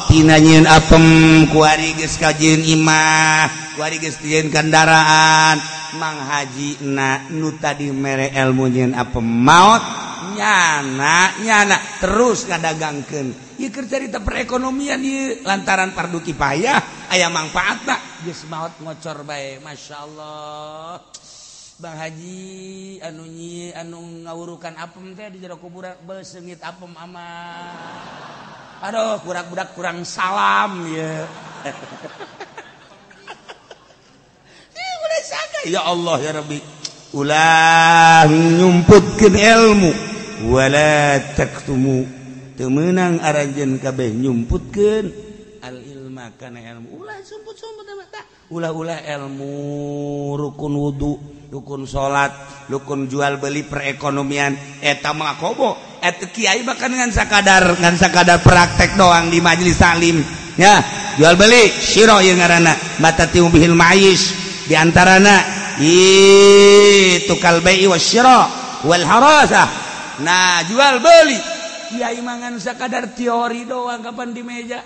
Tina nyieun apem kuari geus kajieun imah, kuari geus dijieun kendaraan. Mang Haji na nu tadi mere ilmu nyieun apem maot nyana nyana terus ngadagangkeun. Ieu keur carita perekonomian ieu lantaran fardu kifayah aya mangfaatna geus maot ngocor bae. Masyaallah. Bang Haji anu nyi anu ngawurukan apem teh di jero kuburan beseungit apem amat. Aduh, kurang budak kurang salam ya. Ya Allah ya Rabbi. Ulah nyumputkeun ilmu wala taktumu. Teu meunang aranjeun kabeh nyumputkeun al ilma kana ilmu. Ulah sumput-sumput mah tah. Ulah-ulah ilmu rukun wudu, rukun salat, rukun jual beli perekonomian eta mah kobo. Eta kiai bahkan ngan sakadar praktek doang di majelis taklim ya, jual beli syiro ieu ngaranna matati bihil ma'is di antarana itu kal bai'i wasyira wal harasah. Nah, jual beli kiai mah ngan sakadar teori doang kapan di meja.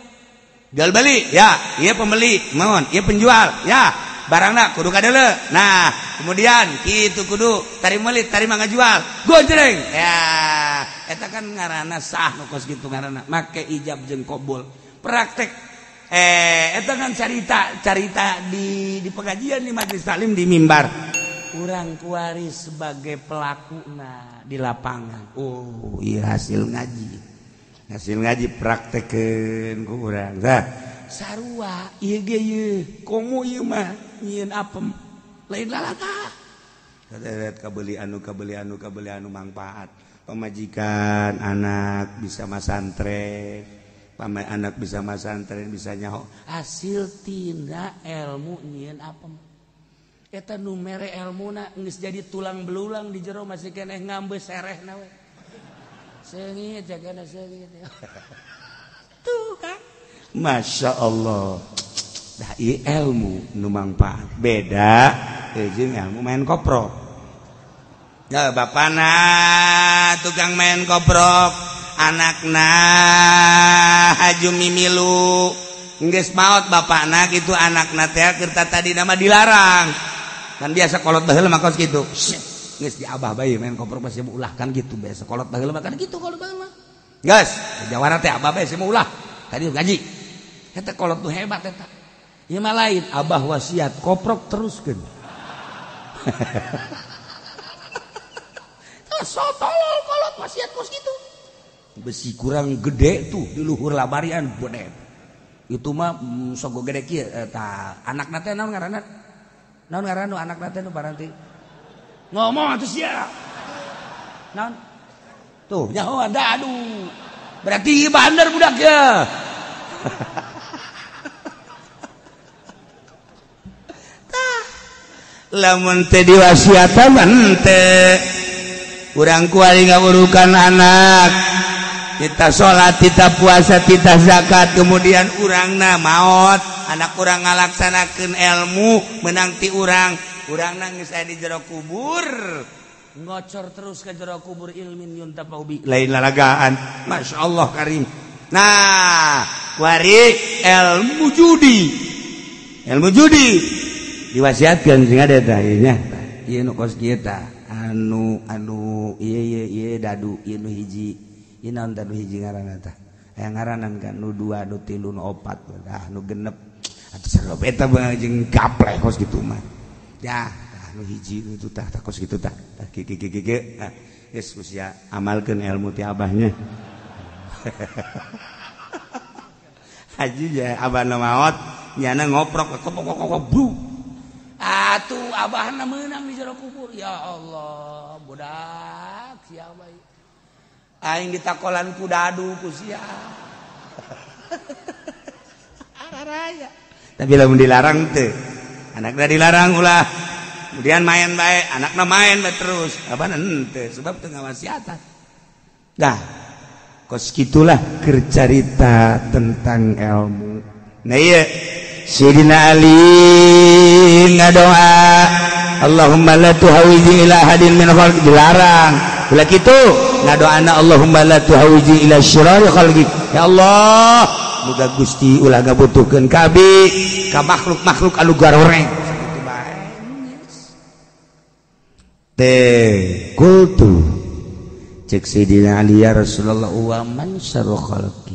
Jual beli ya, ieu pembeli mohon, ieu penjual ya, barangna kudu kadeuleu. Nah, kemudian kitu kudu tarima meuli tarima ngajual gojreng ya. Eta kan ngaranna sah nu kos kitu ngaranna make ijab jeung qabul praktek. Eta kan carita di pengajian di majelis taklim di mimbar urang kuari sebagai pelakuna di lapangan. Oh iya, hasil ngaji praktekeun ku urang tah sarua ieu ge ieu komo ieu mah nyieun apem lain lalaka kabeli anu kabeli anu kabeli anu mangfaat pemajikan anak bisa masantren, pamai anak bisa masantren bisa nyaho hasil tina ilmu nyieun apem eta nu mere elmuna geus jadi tulang belulang di jero masih keneh ngambe serehna we seungit jagana seungit tuh kan. Masya Allah. Dah ieu ilmu nu mangfaat beda jeung ilmu main koprok. Ya bapana tukang main koprok, anakna haju mimilu. Geus maot bapana kitu anakna teh keur tadi nama dilarang. Kan biasa kolot baheula mah kos kitu. Geus di abah bae main koprok masih ulah kan gitu biasa kolot baheula mah kan kitu kolot baheula mah. Geus jawara teh abah bae sih ulah. Tadi gaji. Eta kolot tuh hebat eta. Ieu mah lain abah wasiat koprok teruskeun. So tolol kolot wasiat kos gitu. Besi kurang gede tuh di luhur labarian gede. Itu mah sogo gede kieu eta anakna teh naon ngaranna? Naon ngaranna anakna teh nu paranti? Ngomong atuh sia. Naon? Tuh nyaho da aduh. Berarti bandar budak ya. Tah. Lamun teh diwasiatan teh urang kuari ngawurukan anak kita sholat, kita puasa, kita zakat, kemudian urangna maot, anak urang ngalaksanakeun ilmu menang ti urang, urangna geus aya di jero kubur, ngocor terus ke jero kubur ilmin yuntafa'u bi, lain lalagaan. Masya Allah karim. Nah, kuari ilmu judi diwasiatkeun sing ada tah ieu nya, ieu nu kos kieu tah. Anu anu ieu ieu ieu dadu ieu nu hiji ieu naon tah nu hiji ngaranna tah aya ngaranan kan nu dua nu tilu nu opat tah nu genep atuh sarua eta jeung gapleh kos kitu mah ya tah nu hiji nu itu tah tah kos kitu tah tah kieu kieu kieu nah geus usia amalkeun ilmu ti abahnya. Haji ya abahna maot nyana ngoprok kok bru atuh abahna meunang di jero kubur. Ya Allah budak sia bae aing ditakolan ku dadu ku sia. Araraya. Tapi lamun dilarang teh Anakna dilarang ulah. Kemudian main bae, anakna main bae terus. Apa henteu sebab teu ngawasiatan. Dah. Kos kitulah keur carita tentang ilmu. Nah ieu Sayyidina Ali ngadoa Allahumma la tuhawiji ila ahadin min khalqi, dilarang. Ulah kitu ngadoana Allahumma la tuhawiji ila syirari khalqi. Ya Allah, muga Gusti ulah ngabutuhkeun ka abdi ka makhluk-makhluk anu garoreng. Sakitu bae. Teh kultu cek Sayyidina Ali ya Rasulullah wa man syarru khalqi.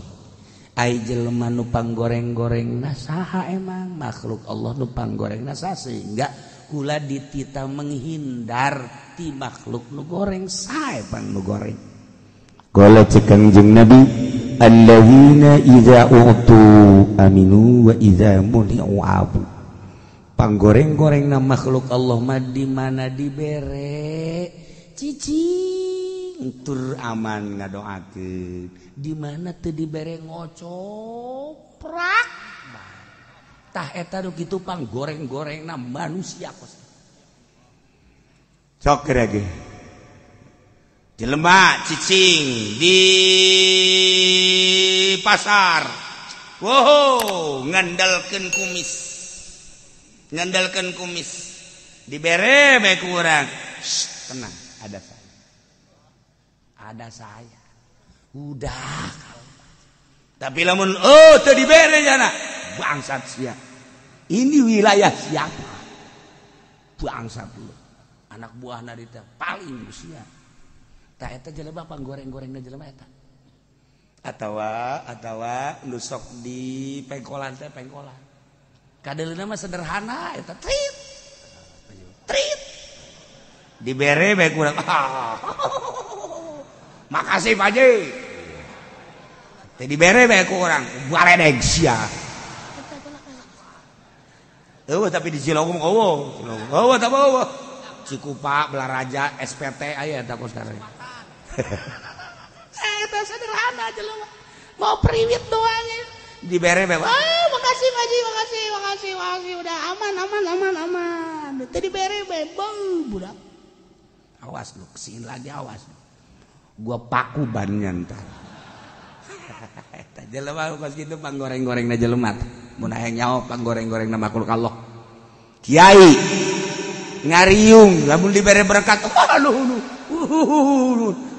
Ai jelema nu panggoreng-gorengna saha emang makhluk Allah nu panggorengna saha sehingga kula ditita menghindar ti makhluk nu goreng saha pang nu goreng. Qala cek Kangjeng Nabi alladzina idza utu aminu wa idza muni'u abu. Panggoreng-gorengna makhluk Allah mah di mana dibere cicing tur aman ngadoakeun, di mana teu dibere ngocoprak. Tah eta nu kitu panggoreng-gorengna manusia kos. Sok ge jelema cicing di pasar. Wow, ngandalkeun kumis. Ngandalkeun kumis. Dibere bae ku urang. Tenang, ada saya. Ada saya. Udah. Tapi lamun oh teu dibere jana, bangsat sia. Ini wilayah siapa? Bangsat lu. Anak buahna di teh paling sia. Tah eta jelema panggoreng-gorengna jelema eta. Atawa nu sok di pengkolan teh pengkolan. Kadeleuna mah sederhana eta trit. Trit. Dibere bae kurang. Makasih Pak Haji. Teh dibere bae ku urang, baledeg sia. Eueuh tapi di Cilongok eueuh. Eueuh tah eueuh. Cikupa, Belaraja, SPT aya eta ku sekarang. Eta sederhana jelema. Mau priwit doang dibere bae. Ah, makasih Pak Haji, makasih, makasih, makasih. Udah aman, aman, aman, aman. Teh dibere bae beuh budak. Awas lu kesini lagi awas. Gua paku bannya ntar. Eta jelema kos kitu panggoreng-gorengna jelema. Mun hayang nyaho panggoreng-gorengna makhluk Allah. Kiai ngariung lamun dibere berkat, aduh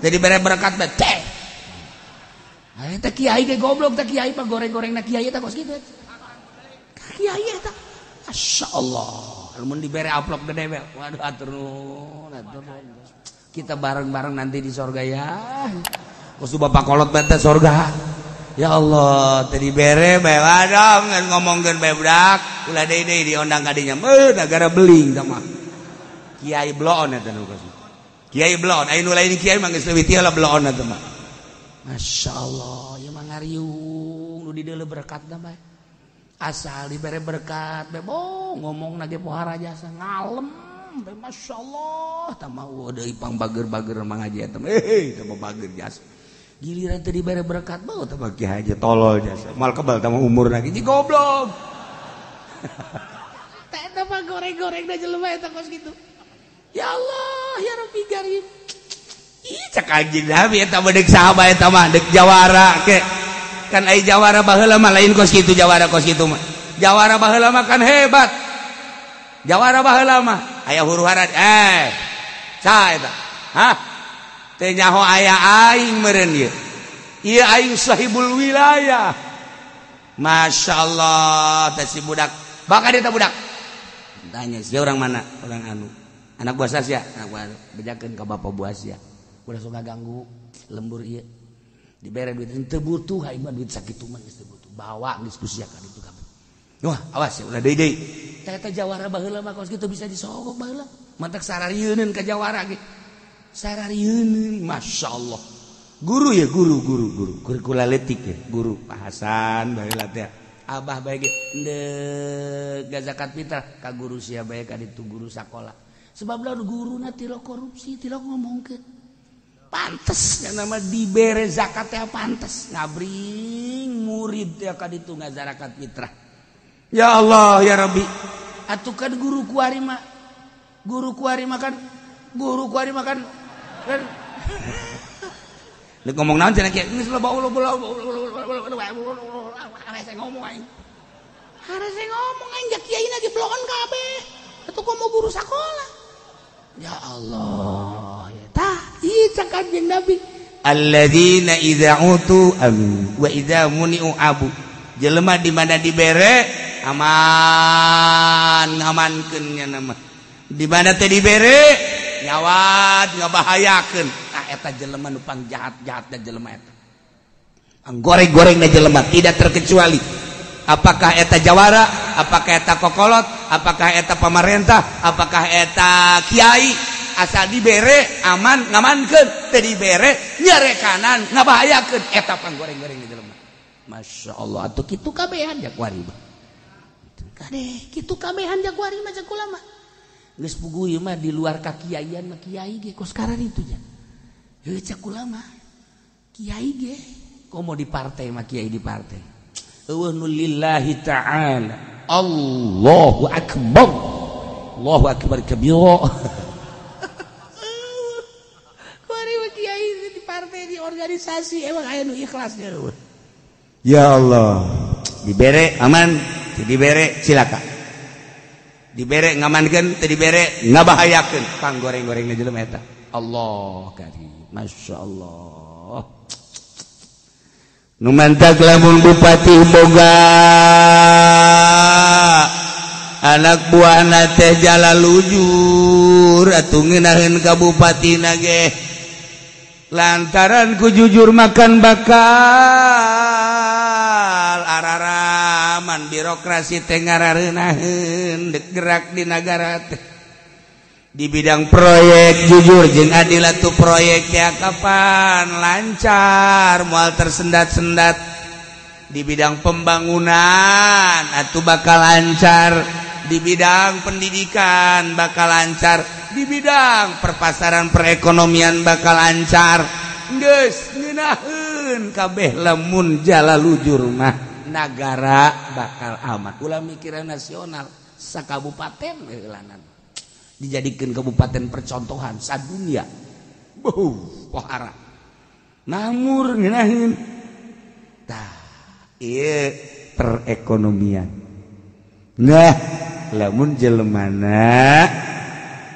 teh dibere berkat teh. Teh eta kiai ge goblok teh kiai panggoreng-gorengna kiai eta kos kitu. Kiai eta masyaallah lamun dibere amplop gede we. Waduh atur nuhun, atur nuhun. Kita bareng-bareng nanti di sorga ya. Kos bapak kolot bete sorga. Ya Allah, tadi bere bae waduh ngomongkeun bae budak, ulah deui deui diondang ka dinya. Meuh gara beling tah mah. Kiai bloon eta nu kos. Kiai bloon, aya nu lain kiai mah geus leuwih ti heula bloon eta mah. Masyaallah, ieu mah ngariung nu dideuleu berkatna bae. Asal dibere berkat bae boh ngomongna ge pohara jasa ngalem. Masya Allah, tah mah deui pang bager-bager mangaji eta mah. Tah mah bager jasa. Giliran teu dibere berkat bau tah mah kiai haji tolol jasa. Moal kebal tah mah umur lagi ji goblok. Tah eta mah goreng-gorengna jelema eta kos kitu. Ya Allah, ya Rabbi Karim. Ih cek anjing Nabi eta mah deuk saha eta mah deuk jawara ke. Kan ai jawara baheula mah lain kos kitu jawara kos kitu mah. Jawara baheula mah kan hebat. Jawara baheula mah aya huru-hara saha eta hah teu nyaho aya aing meureun ieu ieu aing sahibul wilayah. Masyaallah teh si budak bakal eta budak tanya sia orang mana orang anu anak buah sia anak buah bejakeun ka bapak buah sia ulah sok ngaganggu lembur ieu dibere duit teu butuh aing mah duit sakitu mah geus teu butuh bawa geus ku sia ka ditu kabeh. Wah awas ya ulah deui deui. Eta jawara baheula mah kos kitu bisa disogok baheula. Mantak sararieuneun ka jawara ge. Sararieuneun masyaallah. Guru ya guru guru guru. Guru kula leutik ya guru Pak Hasan baheula teh. Abah bae ge endek zakat fitrah ka guru sia bae ka ditu guru sakola. Sebab lamun guruna tilok korupsi, tilok ngomongkeun. Pantes yang nama dibere zakat teh pantes ngabring murid teh ka ditu ngazarakat fitrah. Ya Allah ya Rabbi. Atuh kan guru kuari mah. Guru kuari mah kan guru kuari mah kan. Lu ngomong naon cenah kieu geus loba hese ngomong aing. Harese ngomong aing ja kiai na diblokan kabeh. Atuh komo guru sakola. Ya Allah, ya tah ieu cak Kanjeng Nabi. Alladzina idza utu amin wa idza muni'u abu. Jelema di mana dibere aman ngamankeun nya nama. Di mana teh dibere nyawat ngabahayakeun. Tah eta jelema nu pangjahat-jahatna jelema eta. Goreng-gorengna jelema tidak terkecuali. Apakah eta jawara, apakah eta kokolot, apakah eta pamarentah, apakah eta kiai, asal dibere aman ngamankeun, teu dibere nyerekanan ngabahayakeun eta panggoreng-goreng di jelema. Masya Allah, atuh kitu kabehan jakuari mah. Kade kitu kabehan jakuari mah cek kula mah. Geus puguh ieu mah di luar kakiaian mah kiai ge kos karar itu nya. Heuh cek kula mah. Kiai ge komo di partai mah kiai di partai. Eueuh nu lillahi ta'ala. Allahu akbar. Allahu akbar kabira. Kuari mah kiai di partai di organisasi emang aya nu ikhlas nya. Ya Allah, dibere aman, teu dibere cilaka. Dibere ngamankeun, teu dibere ngabahayakeun. Panggoreng-gorengna jelema eta. Allah karim, Masya Allah. Nu mantak lamun bupati boga anak buahna teh jala lujur atuh ngeunaheun ka bupatina ge. Lantaran ku jujur makan bakal araraman birokrasi teh ngarareunaheun dek gerak di nagara teh. Di bidang proyek jujur jeung adil atuh proyek teh kapan lancar moal tersendat-sendat. Di bidang pembangunan atuh bakal lancar, di bidang pendidikan bakal lancar, di bidang perpasaran perekonomian bakal lancar. Geus ngeunaheun kabeh lamun jala lujur mah nagara bakal aman. Ulah mikiran nasional sakabupaten heulanan dijadikeun kabupaten percontohan sadunia. Beuh pohara namur ngeunaheun. Tah ieu perekonomian. Nah lamun jelemana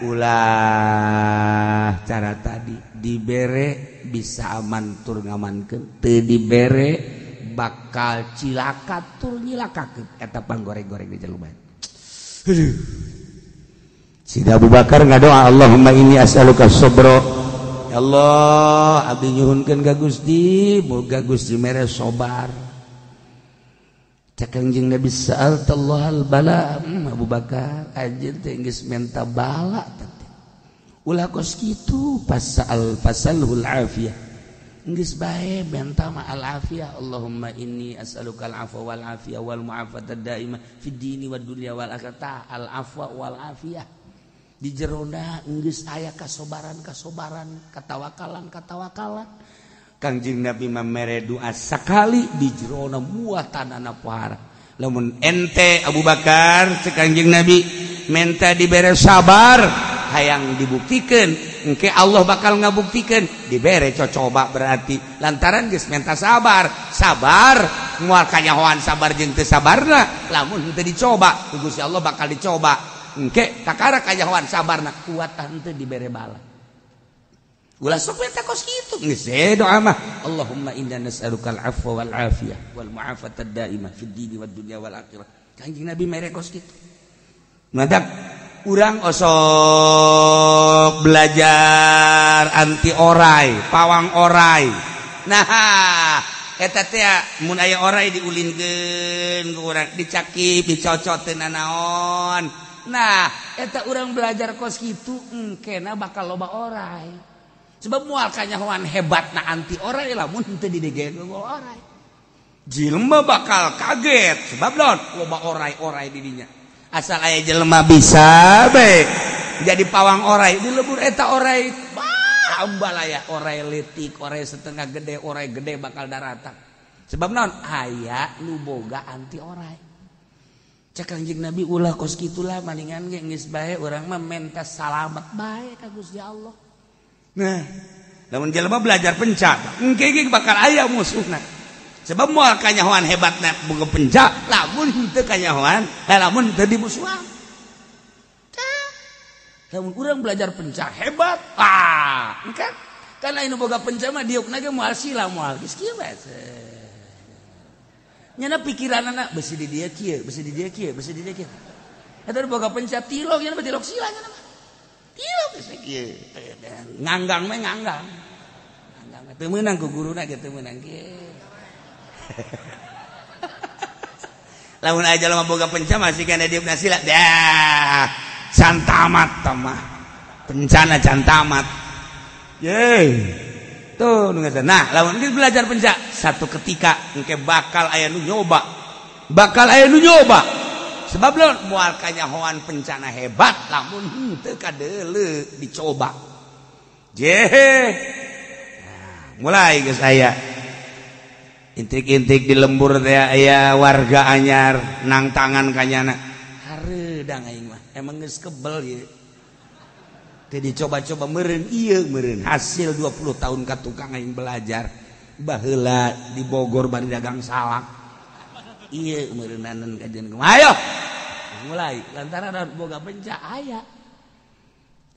ulah cara tadi dibere bisa aman tur ngamankeun, teu dibere bakal cilaka tur nyilakakeun. Eta panggoreng-goreng di jelema. Aduh. Sida Abu Bakar ngadoa, Allahumma inni as'aluka sabra. Ya Allah, abdi nyuhunkeun ka Gusti, moga Gusti mere sabar. Cek Kangjeng Nabi sa'altallah al-bala. Abu Bakar anjeun teh geus menta bala teh. Ulah kos kitu pasal pasalhul afiyah. Geus bae menta ma al afiyah. Allahumma inni as'aluka al afwa wal afiyah wal mu'afata daimah fid dini wad dunya wal akhirah. Al afwa wal afiyah. Di jerona geus aya kasobaran-kasobaran, katawakalan-katawakalan. Kangjeng Nabi mamere doa sakali di jerona muatanana pohara. Lamun ente Abu Bakar cek Kangjeng Nabi menta dibere sabar hayang dibuktikan, engke Allah bakal ngabuktikeun. Dibere cocoba berarti lantaran geus menta sabar, sabar moal kanyahoan sabar jeung teu sabarna. Lamun henteu dicoba ku Gusti Allah bakal dicoba. Engke kakara kanyahoan sabarna kuat henteu dibere bala. Ulah sok menta kos kitu geus doa mah. Allahumma inna nas'aluka al-afwa wal afiyah wal mu'afata daimah fid dini wad dunya wal akhirah. Kanjeng Nabi mere kos kitu. Madak urang osok belajar anti orai, pawang orai. Nah, eta teh mun aya orai diulinkeun ku urang, dicakip, dicocot teu nanaon. Nah, eta urang belajar kos kitu engkena bakal loba orai. Sebab moal kanyahoan hebatna anti orai lamun henteu didegeun ku orai. Jelema bakal kaget sebab naon loba orai-orai di dinya. Asal aya jelema bisa bae jadi pawang orai dilebur eta orai bah ambalaya orai leutik, orai setengah gede, orai gede bakal daratan. Sebab naon aya nu boga anti orai. Cek Kangjeng Nabi ulah kos kitulah malingan ge geus bae urang mah menta salamet bae ka Gusti Allah. Nah, lamun jelema belajar penca, engke ge bakal aya musuhna. Sebab moal kanyahoan hebatna boga penca, lamun henteu kanyahoan, lamun teu dimusuhan. Lamun urang belajar penca hebat, ah, kan? Karena anu boga penca mah diukna ge moal sila moal geus kieu bae. Nyana pikiranana besi di dia kieu, besi di dia kieu, besi di dia kieu. Eta boga penca tilok nyana tilok sila nyana mah. Tilok geus kieu. Nganggang mah nganggang. Nganggang teu meunang ku guruna ge teu meunang kieu. Lamun aja jelema boga penca masih kana diukna sila. Dah, can tamat tah mah. Pencana can tamat. Yeay. Tuh nah lamun geus belajar penca satu ketika engke bakal aya nu nyoba, bakal aya nu nyoba. Sebab lamun moal kanyahoan pencana hebat lamun henteu kadeuleu dicoba. Jehe. Nah, mulai geus aya intrik-intrik di lembur teh aya warga anyar nang tangan kanyana. Hareudang aing mah emang geus kebel ieu. Teu dicoba-coba meureun ieu meureun hasil 20 tahun ka tukang aing belajar baheula di Bogor bari dagang salak ieu meureunanan kajian kumaha ayo mulai lantaran boga penca aya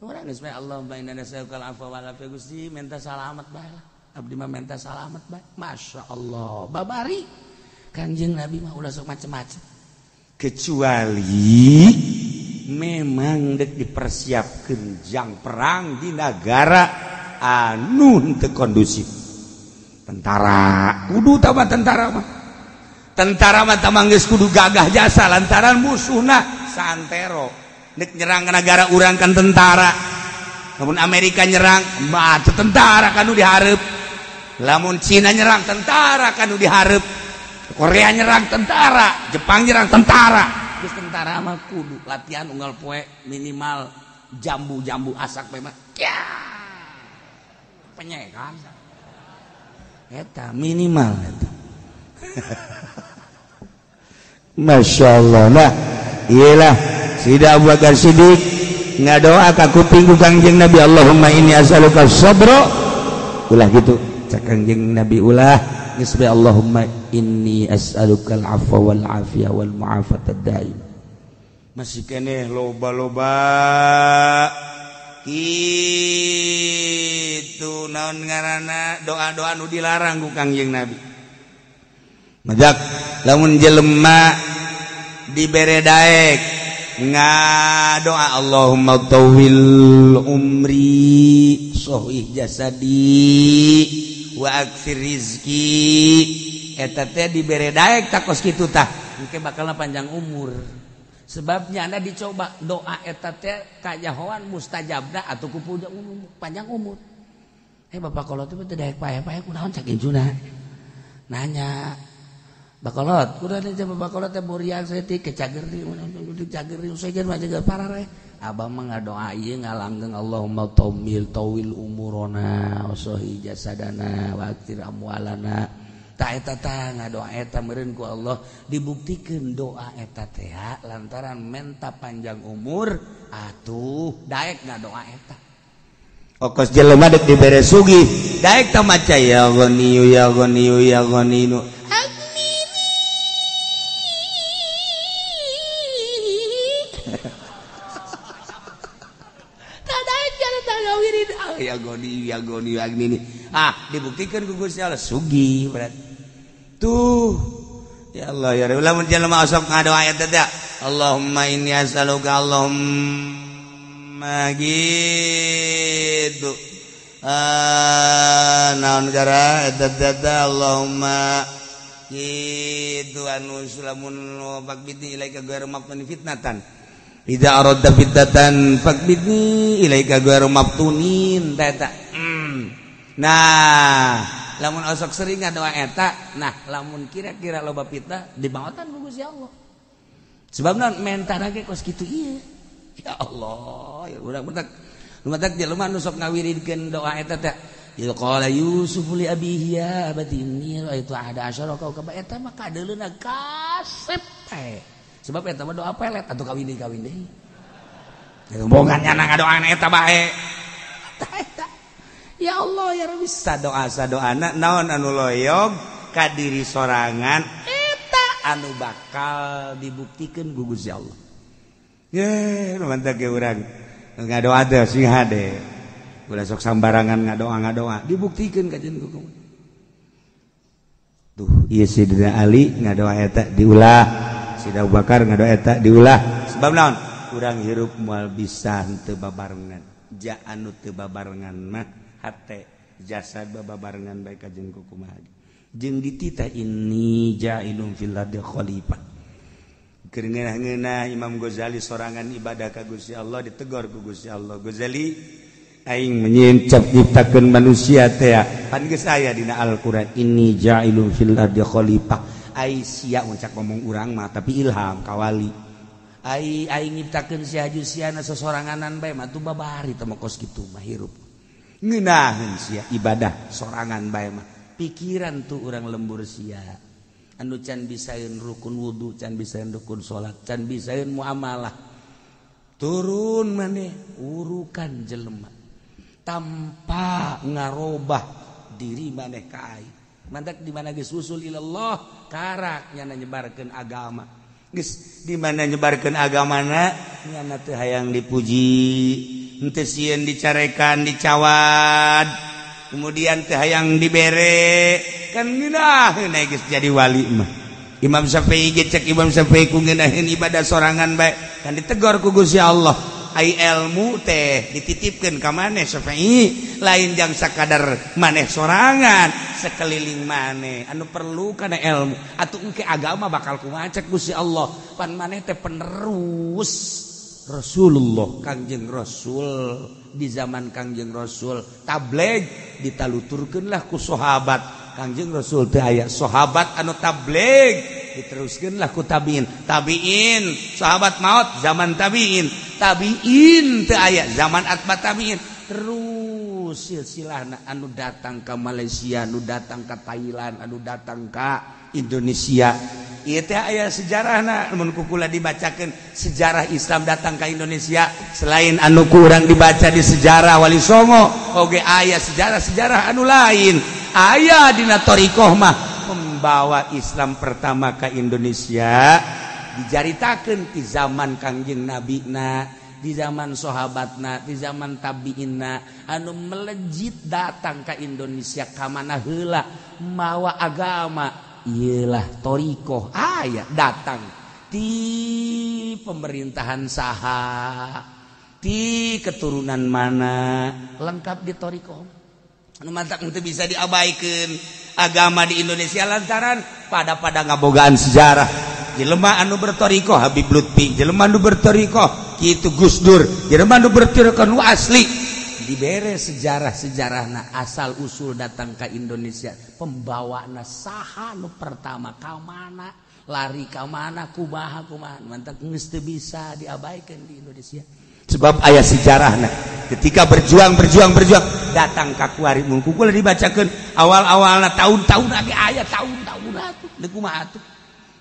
urang geus bae Allahumma inna nas'aluka al-afwa wal afiyah Gusti minta salamet bae lah abdi mah minta salamet bae masyaallah babari Kangjeng Nabi mah ulah sok macem-macem kecuali memang dek dipersiapkan jang perang di negara anu henteu kondusif. Tentara kudu tambah tentara mah. Tentara mah tambah geus kudu gagah jasa lantaran musuhna santero. Dek nyerang ke negara urang kan tentara. Lamun Amerika nyerang, mah tentara kan nu dihareup. Lamun Cina nyerang tentara kan nu dihareup. Korea nyerang tentara, Jepang nyerang tentara. Terus tentara mah kudu latihan unggal poe minimal jambu-jambu asak bae mah. Ya. Penyekan. Eta minimal eta. Masya Allah. Nah, iyalah Sida Abu Bakar Siddiq ngadoa ka kuping ku Kangjeng Nabi Allahumma inni as'aluka sabra. Ulah gitu cak Kangjeng Nabi ulah geus bae Allahumma inni as'aluka al-afwa wal afiyah wal mu'afata daim. Masih keneh loba-loba kitu naon ngaranna doa-doa nu dilarang ku Kangjeng Nabi. Majak lamun jelema dibere daek ngadoa Allahumma tawil umri sahih jasadi wa aktsir rizki eta teh dibere daek takos kitu tah engke bakalna panjang umur. Sebabnya anda dicoba doa eta teh kajahoan mustajabna atuh ku panjang umur. Bapak kolot teh teu daek paeh-paeh kunaon cak injuna. Nanya Bakolot, kudu teh bakolot teh buriang saeutik ke cageri, cageri sejen mah jaga parareh. Abah mah ngadoa ieu ngalanggeng Allahumma tawil tawil umurona wa sahih jasadana wa aktir amwalana. Ta eta tah ngadoa eta meureun ku Allah dibuktikeun doa eta teh lantaran menta panjang umur atuh daek ngadoa eta. Okos jelema deuk dibere sugih, daek tah maca ya ghaniyu ya ghaniyu ya ghaniyu. Ya goni ya goni ya gini. Ah, dibuktikan ku Gusti Allah sugih berarti. Tuh. Ya Allah ya Rabbi lamun jelema osok ngadoa eta teh. Allahumma inni as'aluka Allahumma gitu. Naon cara eta teh Allahumma gitu anu sulamun faqbidni ilaika ghairu maftunin fitnatan. Idza aradta fitnatan faqbidni ilaika ghairu maftunin eta. Nah, lamun osok sering ngadoa eta, nah lamun kira-kira loba fitnah dibaotan ku Gusti Allah. Sebab naon mentana ge kos kitu ieu. Ya Allah, ya urang mentak lumatak jelema nu sok ngawiridkeun doa eta teh. Idza qala Yusuf li abihi ya abati inni ra'aitu ahada asyara kawkaban eta mah kadeuleuna kasep teh. Sebab eta mah doa pelet atuh kawin deui kawin deui. Bogan nyana ngadoana eta bae. Eta. Ya Allah ya Rabbi sadoa sadoana naon anu loyog ka diri sorangan eta anu bakal dibuktikeun ku Gusti Allah. Ye, mantap ge urang ngadoa teh sing hade. Ulah sok sambarangan ngadoa-ngadoa dibuktikeun ka jeung ku. Tuh, ieu Sidina Ali ngadoa eta diulah, Sidina Abu Bakar ngadoa eta diulah. Sebab naon? Urang hirup moal bisa henteu babarengan. Ja anu teu babarengan mah hate jasad babarengan bae ka jeung kumaha. Jeung dititah inni ja'ilun fil ardi khalifah. Keur ngeunah-ngeunah Imam Ghazali sorangan ibadah ka Gusti Allah ditegor ku Gusti Allah. Ghazali aing menyincap nyiptakeun manusia teh pan geus aya dina Al-Qur'an inni ja'ilun fil ardi khalifah. Ai sia mun cak ngomong urang mah tapi ilham ka wali. Ai aing nyiptakeun sia haju siana sosoranganan bae mah tuh babari teh mah kos kitu mah hirup. Ngeunaheun sia ibadah sorangan bae mah. Pikiran tuh urang lembur sia. Anu can bisaeun rukun wudu, can bisaeun rukun salat, can bisaeun muamalah. Turun maneh urukan jelema tanpa ngarobah diri maneh ka aing. Mantak di mana geus usul ilallah karak nyana nyebarkeun agama. Geus di mana nyebarkeun agamana nyana teu hayang dipuji, henteu sieun dicarekan, dicawad, kemudian teu hayang dibere, kan ngeunaheun geus jadi wali mah. Imam Syafi'i ge cek Imam Syafi'i ku ngeunaheun ibadah sorangan bae, kan ditegor ku Gusti Allah. Ai ilmu teh dititipkeun ka maneh Syafi'i, lain jang sakadar maneh sorangan, sekeliling maneh anu perlu kana ilmu. Atuh engke agama bakal kumaha cek Gusti Allah, pan maneh teh penerus Rasulullah, Kangjeng Rasul di zaman Kangjeng Rasul tabligh ditaluturkeun lah ku sahabat. Kangjeng Rasul teh aya sahabat anu tabligh diteruskeun lah ku tabiin, tabiin sahabat maut zaman tabiin, tabiin teu aya zaman atba tabiin, terus silsilahna anu datang ka Malaysia, anu datang ka Thailand, anu datang ka Indonesia. Ieu teh aya sejarahna mun ku kula dibacakeun sejarah Islam datang ka Indonesia selain anu kurang dibaca di sejarah Wali Songo oge aya sejarah-sejarah anu lain. Aya dina thariqah mah pembawa Islam pertama ke Indonesia dijaritakeun di zaman Kangjeng Nabina, di zaman sahabatna, di zaman tabiinna anu melejit datang ke Indonesia ka mana heula mawa agama ieulah thariqah aya datang di pemerintahan saha, di keturunan mana, lengkap di thariqah. Anu mantak teu bisa diabaikeun agama di Indonesia lantaran pada-pada ngabogaan sejarah. Jelema anu berthariqah Habib Lutfi, jelema anu berthariqah kitu Gus Dur, jelema anu berthariqah nu asli dibere sejarah-sejarahna asal usul datang ke Indonesia, pembawana saha nu pertama ka mana, lari ka mana, kumaha kumaha, mantak geus teu bisa diabaikeun di Indonesia. Sebab aya sejarahna ketika berjuang berjuang berjuang datang ka kuari mun ku kula dibacakeun awal-awalna tahun-tahun ge aya tahun-tahun atuh deuk kumaha atuh.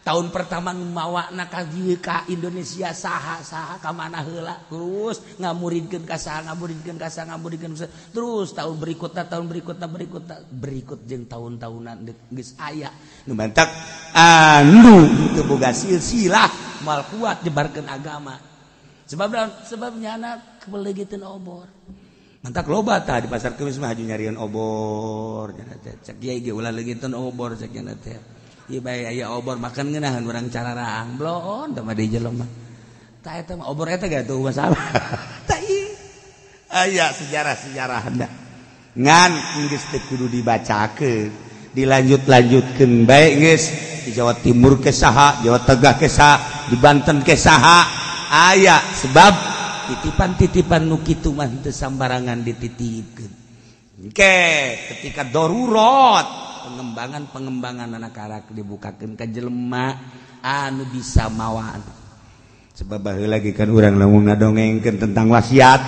Tahun pertama nu mawana ka dieu ka Indonesia saha saha ka mana heula terus ngamuridkeun ka saha ngamuridkeun ka saha ngamuridkeun terus tahun berikutna tahun berikutna berikutna berikut jeung tahun-tahunan geus aya nu mantak anu teu boga silsilah moal kuat nyebarkeun agama. Sebab sebab nyana kebelegiteun obor. Mantak loba tah di pasar Kemis mah haju nyarian obor nyana teh. Cek kiai ge ulah leugiteun obor cek nyana teh. Ieu bae aya obor makan ngeunaheun urang cararaang bloon tah mah di jelema. Tah eta mah obor eta ge tuh masalah. Tah ieu aya sejarah-sejarahna. Ngan geus teu kudu dibacakeun, dilanjut-lanjutkeun bae geus di Jawa Timur ke saha, Jawa Tengah ke saha, di Banten ke saha. Aya sebab titipan-titipan nu kitu mah teu sambarangan dititipkeun. Engke ketika darurat pengembangan-pengembangan anak karak dibukakeun ka jelema anu bisa mawaan. Sebab baheula lagi kan urang lamun ngadongengkeun tentang wasiat,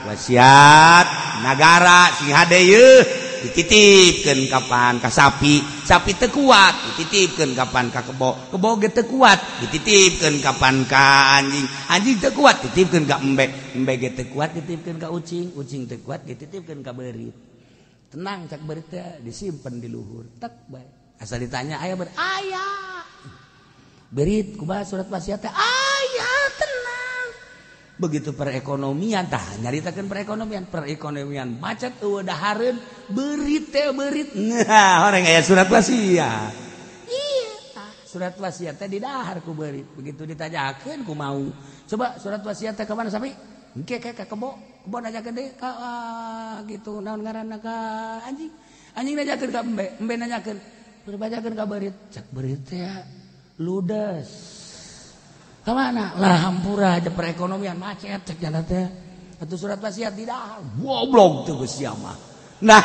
wasiat nagara sing hade yeuh dititipkeun kapan ka sapi, sapi teu kuat dititipkeun kapan ka kebo, kebo ge teu kuat dititipkeun kapan ka anjing, anjing teu kuat dititipkeun ka embe, embe ge teu kuat dititipkeun ka ucing, ucing teu kuat dititipkeun ka beurit. Tenang cak beurit teh disimpen di luhur, tek bae. Asal ditanya aya beurit, aya. Beurit kumaha surat wasiat teh? Aya, tenang. Begitu perekonomian tah nyaritakeun perekonomian, perekonomian macet eueuh dahareun beurit teh beurit. Nah, orang aya surat wasiat. Iya, tah surat wasiat teh didahar ku beurit. Begitu ditanyakeun ku mau. Coba surat wasiat teh ka mana sapi? Engke ka kebo, kebo nanyakeun deui ka gitu naon ngaranna ka anjing. Anjing nanyakeun ka embe, embe nanyakeun. Berbacakeun ka beurit, cak beurit teh ludes. Kemana? Lah hampura aja perekonomian macet cek jana teh. Atuh surat wasiat tidak goblok tuh geus sia mah. Nah,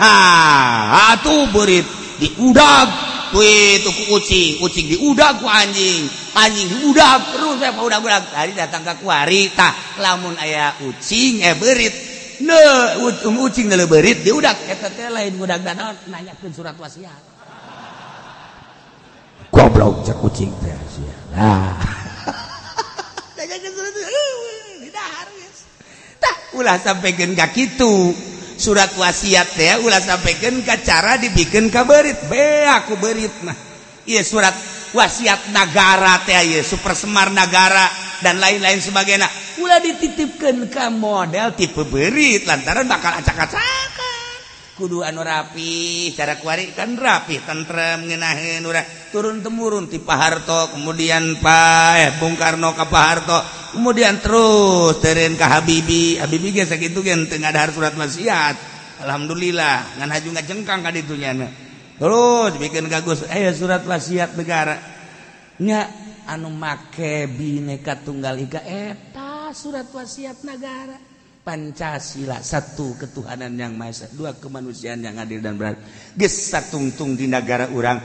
atuh beurit diudag we tuh ku ucing, ucing diudag ku anjing, anjing diudag terus we udag-udag. Tadi datang ka kuari tah lamun aya ucing beurit. Ne ucing neuleuh beurit diudag eta teh lain ngudag naon nanyakeun surat wasiat. Goblok cek ucing teh sia. Nah. Ulah sampaikan ka kitu surat wasiat teh ulah sampaikan ka cara dibikin ka beurit be aku beurit mah ieu surat wasiat nagara teh ieu super semar nagara dan lain-lain sebagainya ulah dititipkeun ka model tipe beurit lantaran bakal acak-acakan kudu anu rapi cara kuari kan rapi tentrem ngeunaheun urang turun temurun ti Pak Harto kemudian Pak Bung Karno ka Pak Harto kemudian terus teureun ka Habibie, Habibie ge sakitu ge teu ngadahar surat wasiat alhamdulillah ngan haju ngajengkang ka ditu nya terus bikin ka Gus surat wasiat negara nya anu make Bhinneka Tunggal Ika eta surat wasiat negara Pancasila satu ketuhanan yang maha esa dua kemanusiaan yang adil dan beradab geus satungtung di negara urang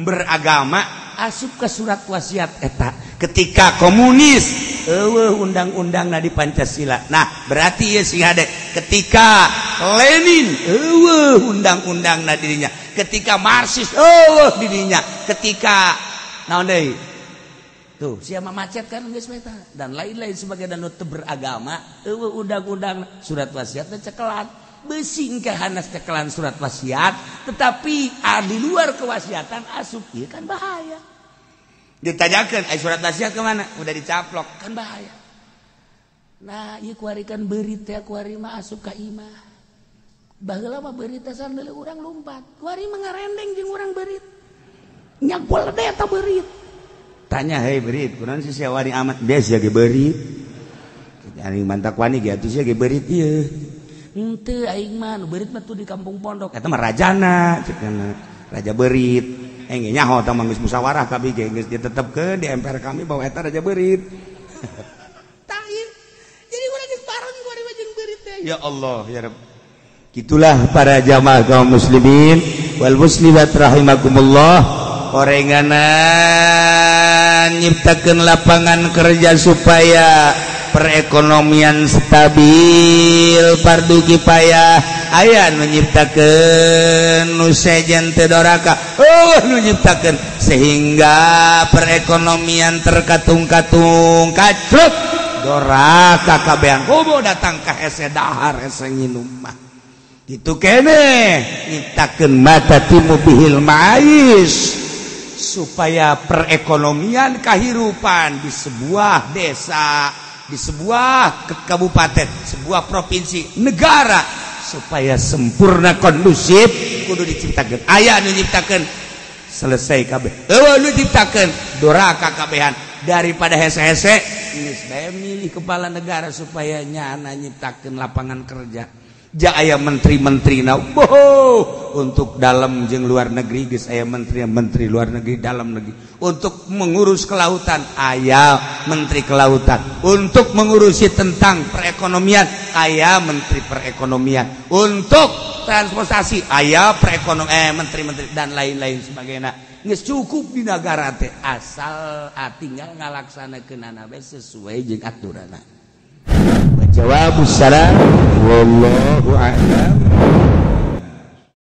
beragama asup ke surat wasiat eta ketika komunis eueuh undang-undangna di Pancasila nah berarti ieu sing hade ketika Lenin eueuh undang-undangna dirinya ketika Marxis eueuh dirinya ketika naon deui tuh siapa macet kan geus meta dan lain-lain sebagai dan teu beragama eueuh undang-undang surat wasiatna cekelan beusi engke hanas cekelan surat wasiat tetapi di luar kewasiatan asup ieu kan bahaya ditanyakeun ai surat wasiat ke mana udah dicaplok kan bahaya nah ieu kuari kan beurit teh kuari mah asup ka imah baheula mah beurit teh sambil urang lumpat kuari mah ngarendeng jeung urang beurit nyagol teh eta beurit tanya hei beurit kunaon sih sia wani amat biasa ge beurit aing mantak wani ge atuh sia ge beurit ieu henteu aing mah nu beurit mah tuh di kampung pondok eta mah rajana ceuk raja beurit aing ge nyaho tah mah geus musyawarah kabeh ge geus ditetepkeun di MPR kami bahwa eta raja beurit tah jadi urang geus bareng kuari mah jeung beurit teh ya Allah ya Rabb gitulah para jamaah kaum muslimin wal muslimat rahimakumullah orenganan nyiptakeun lapangan kerja supaya perekonomian stabil fardu kifayah aya nu nyiptakeun nu sejen teu doraka nu nyiptakeun sehingga perekonomian terkatung-katung kacrut doraka kabehan komo datang ka hese dahar hese nginum mah kitu keneh nyiptakeun mata timu bihil ma'is supaya perekonomian kehidupan di sebuah desa, di sebuah kabupaten, sebuah provinsi, negara supaya sempurna kondusif kudu diciptakeun. Aya nu nyiptakeun selesai kabeh. Eueuh nu nyiptakeun doraka kabehan daripada hese-hese geus bae milih kepala negara supaya nyana nyiptakeun lapangan kerja. Ja aya menteri-menteri na boh untuk dalam jeung luar negeri geus aya menteri-menteri luar negeri dalam negeri untuk mengurus kelautan aya menteri kelautan untuk mengurusi tentang perekonomian aya menteri perekonomian untuk transportasi aya perekonomian menteri-menteri dan lain-lain sebagainya geus cukup di negara teh asal tinggal ngalaksanakeunana bae sesuai jeung aturanna. Jawabus salam wallahu a'lam.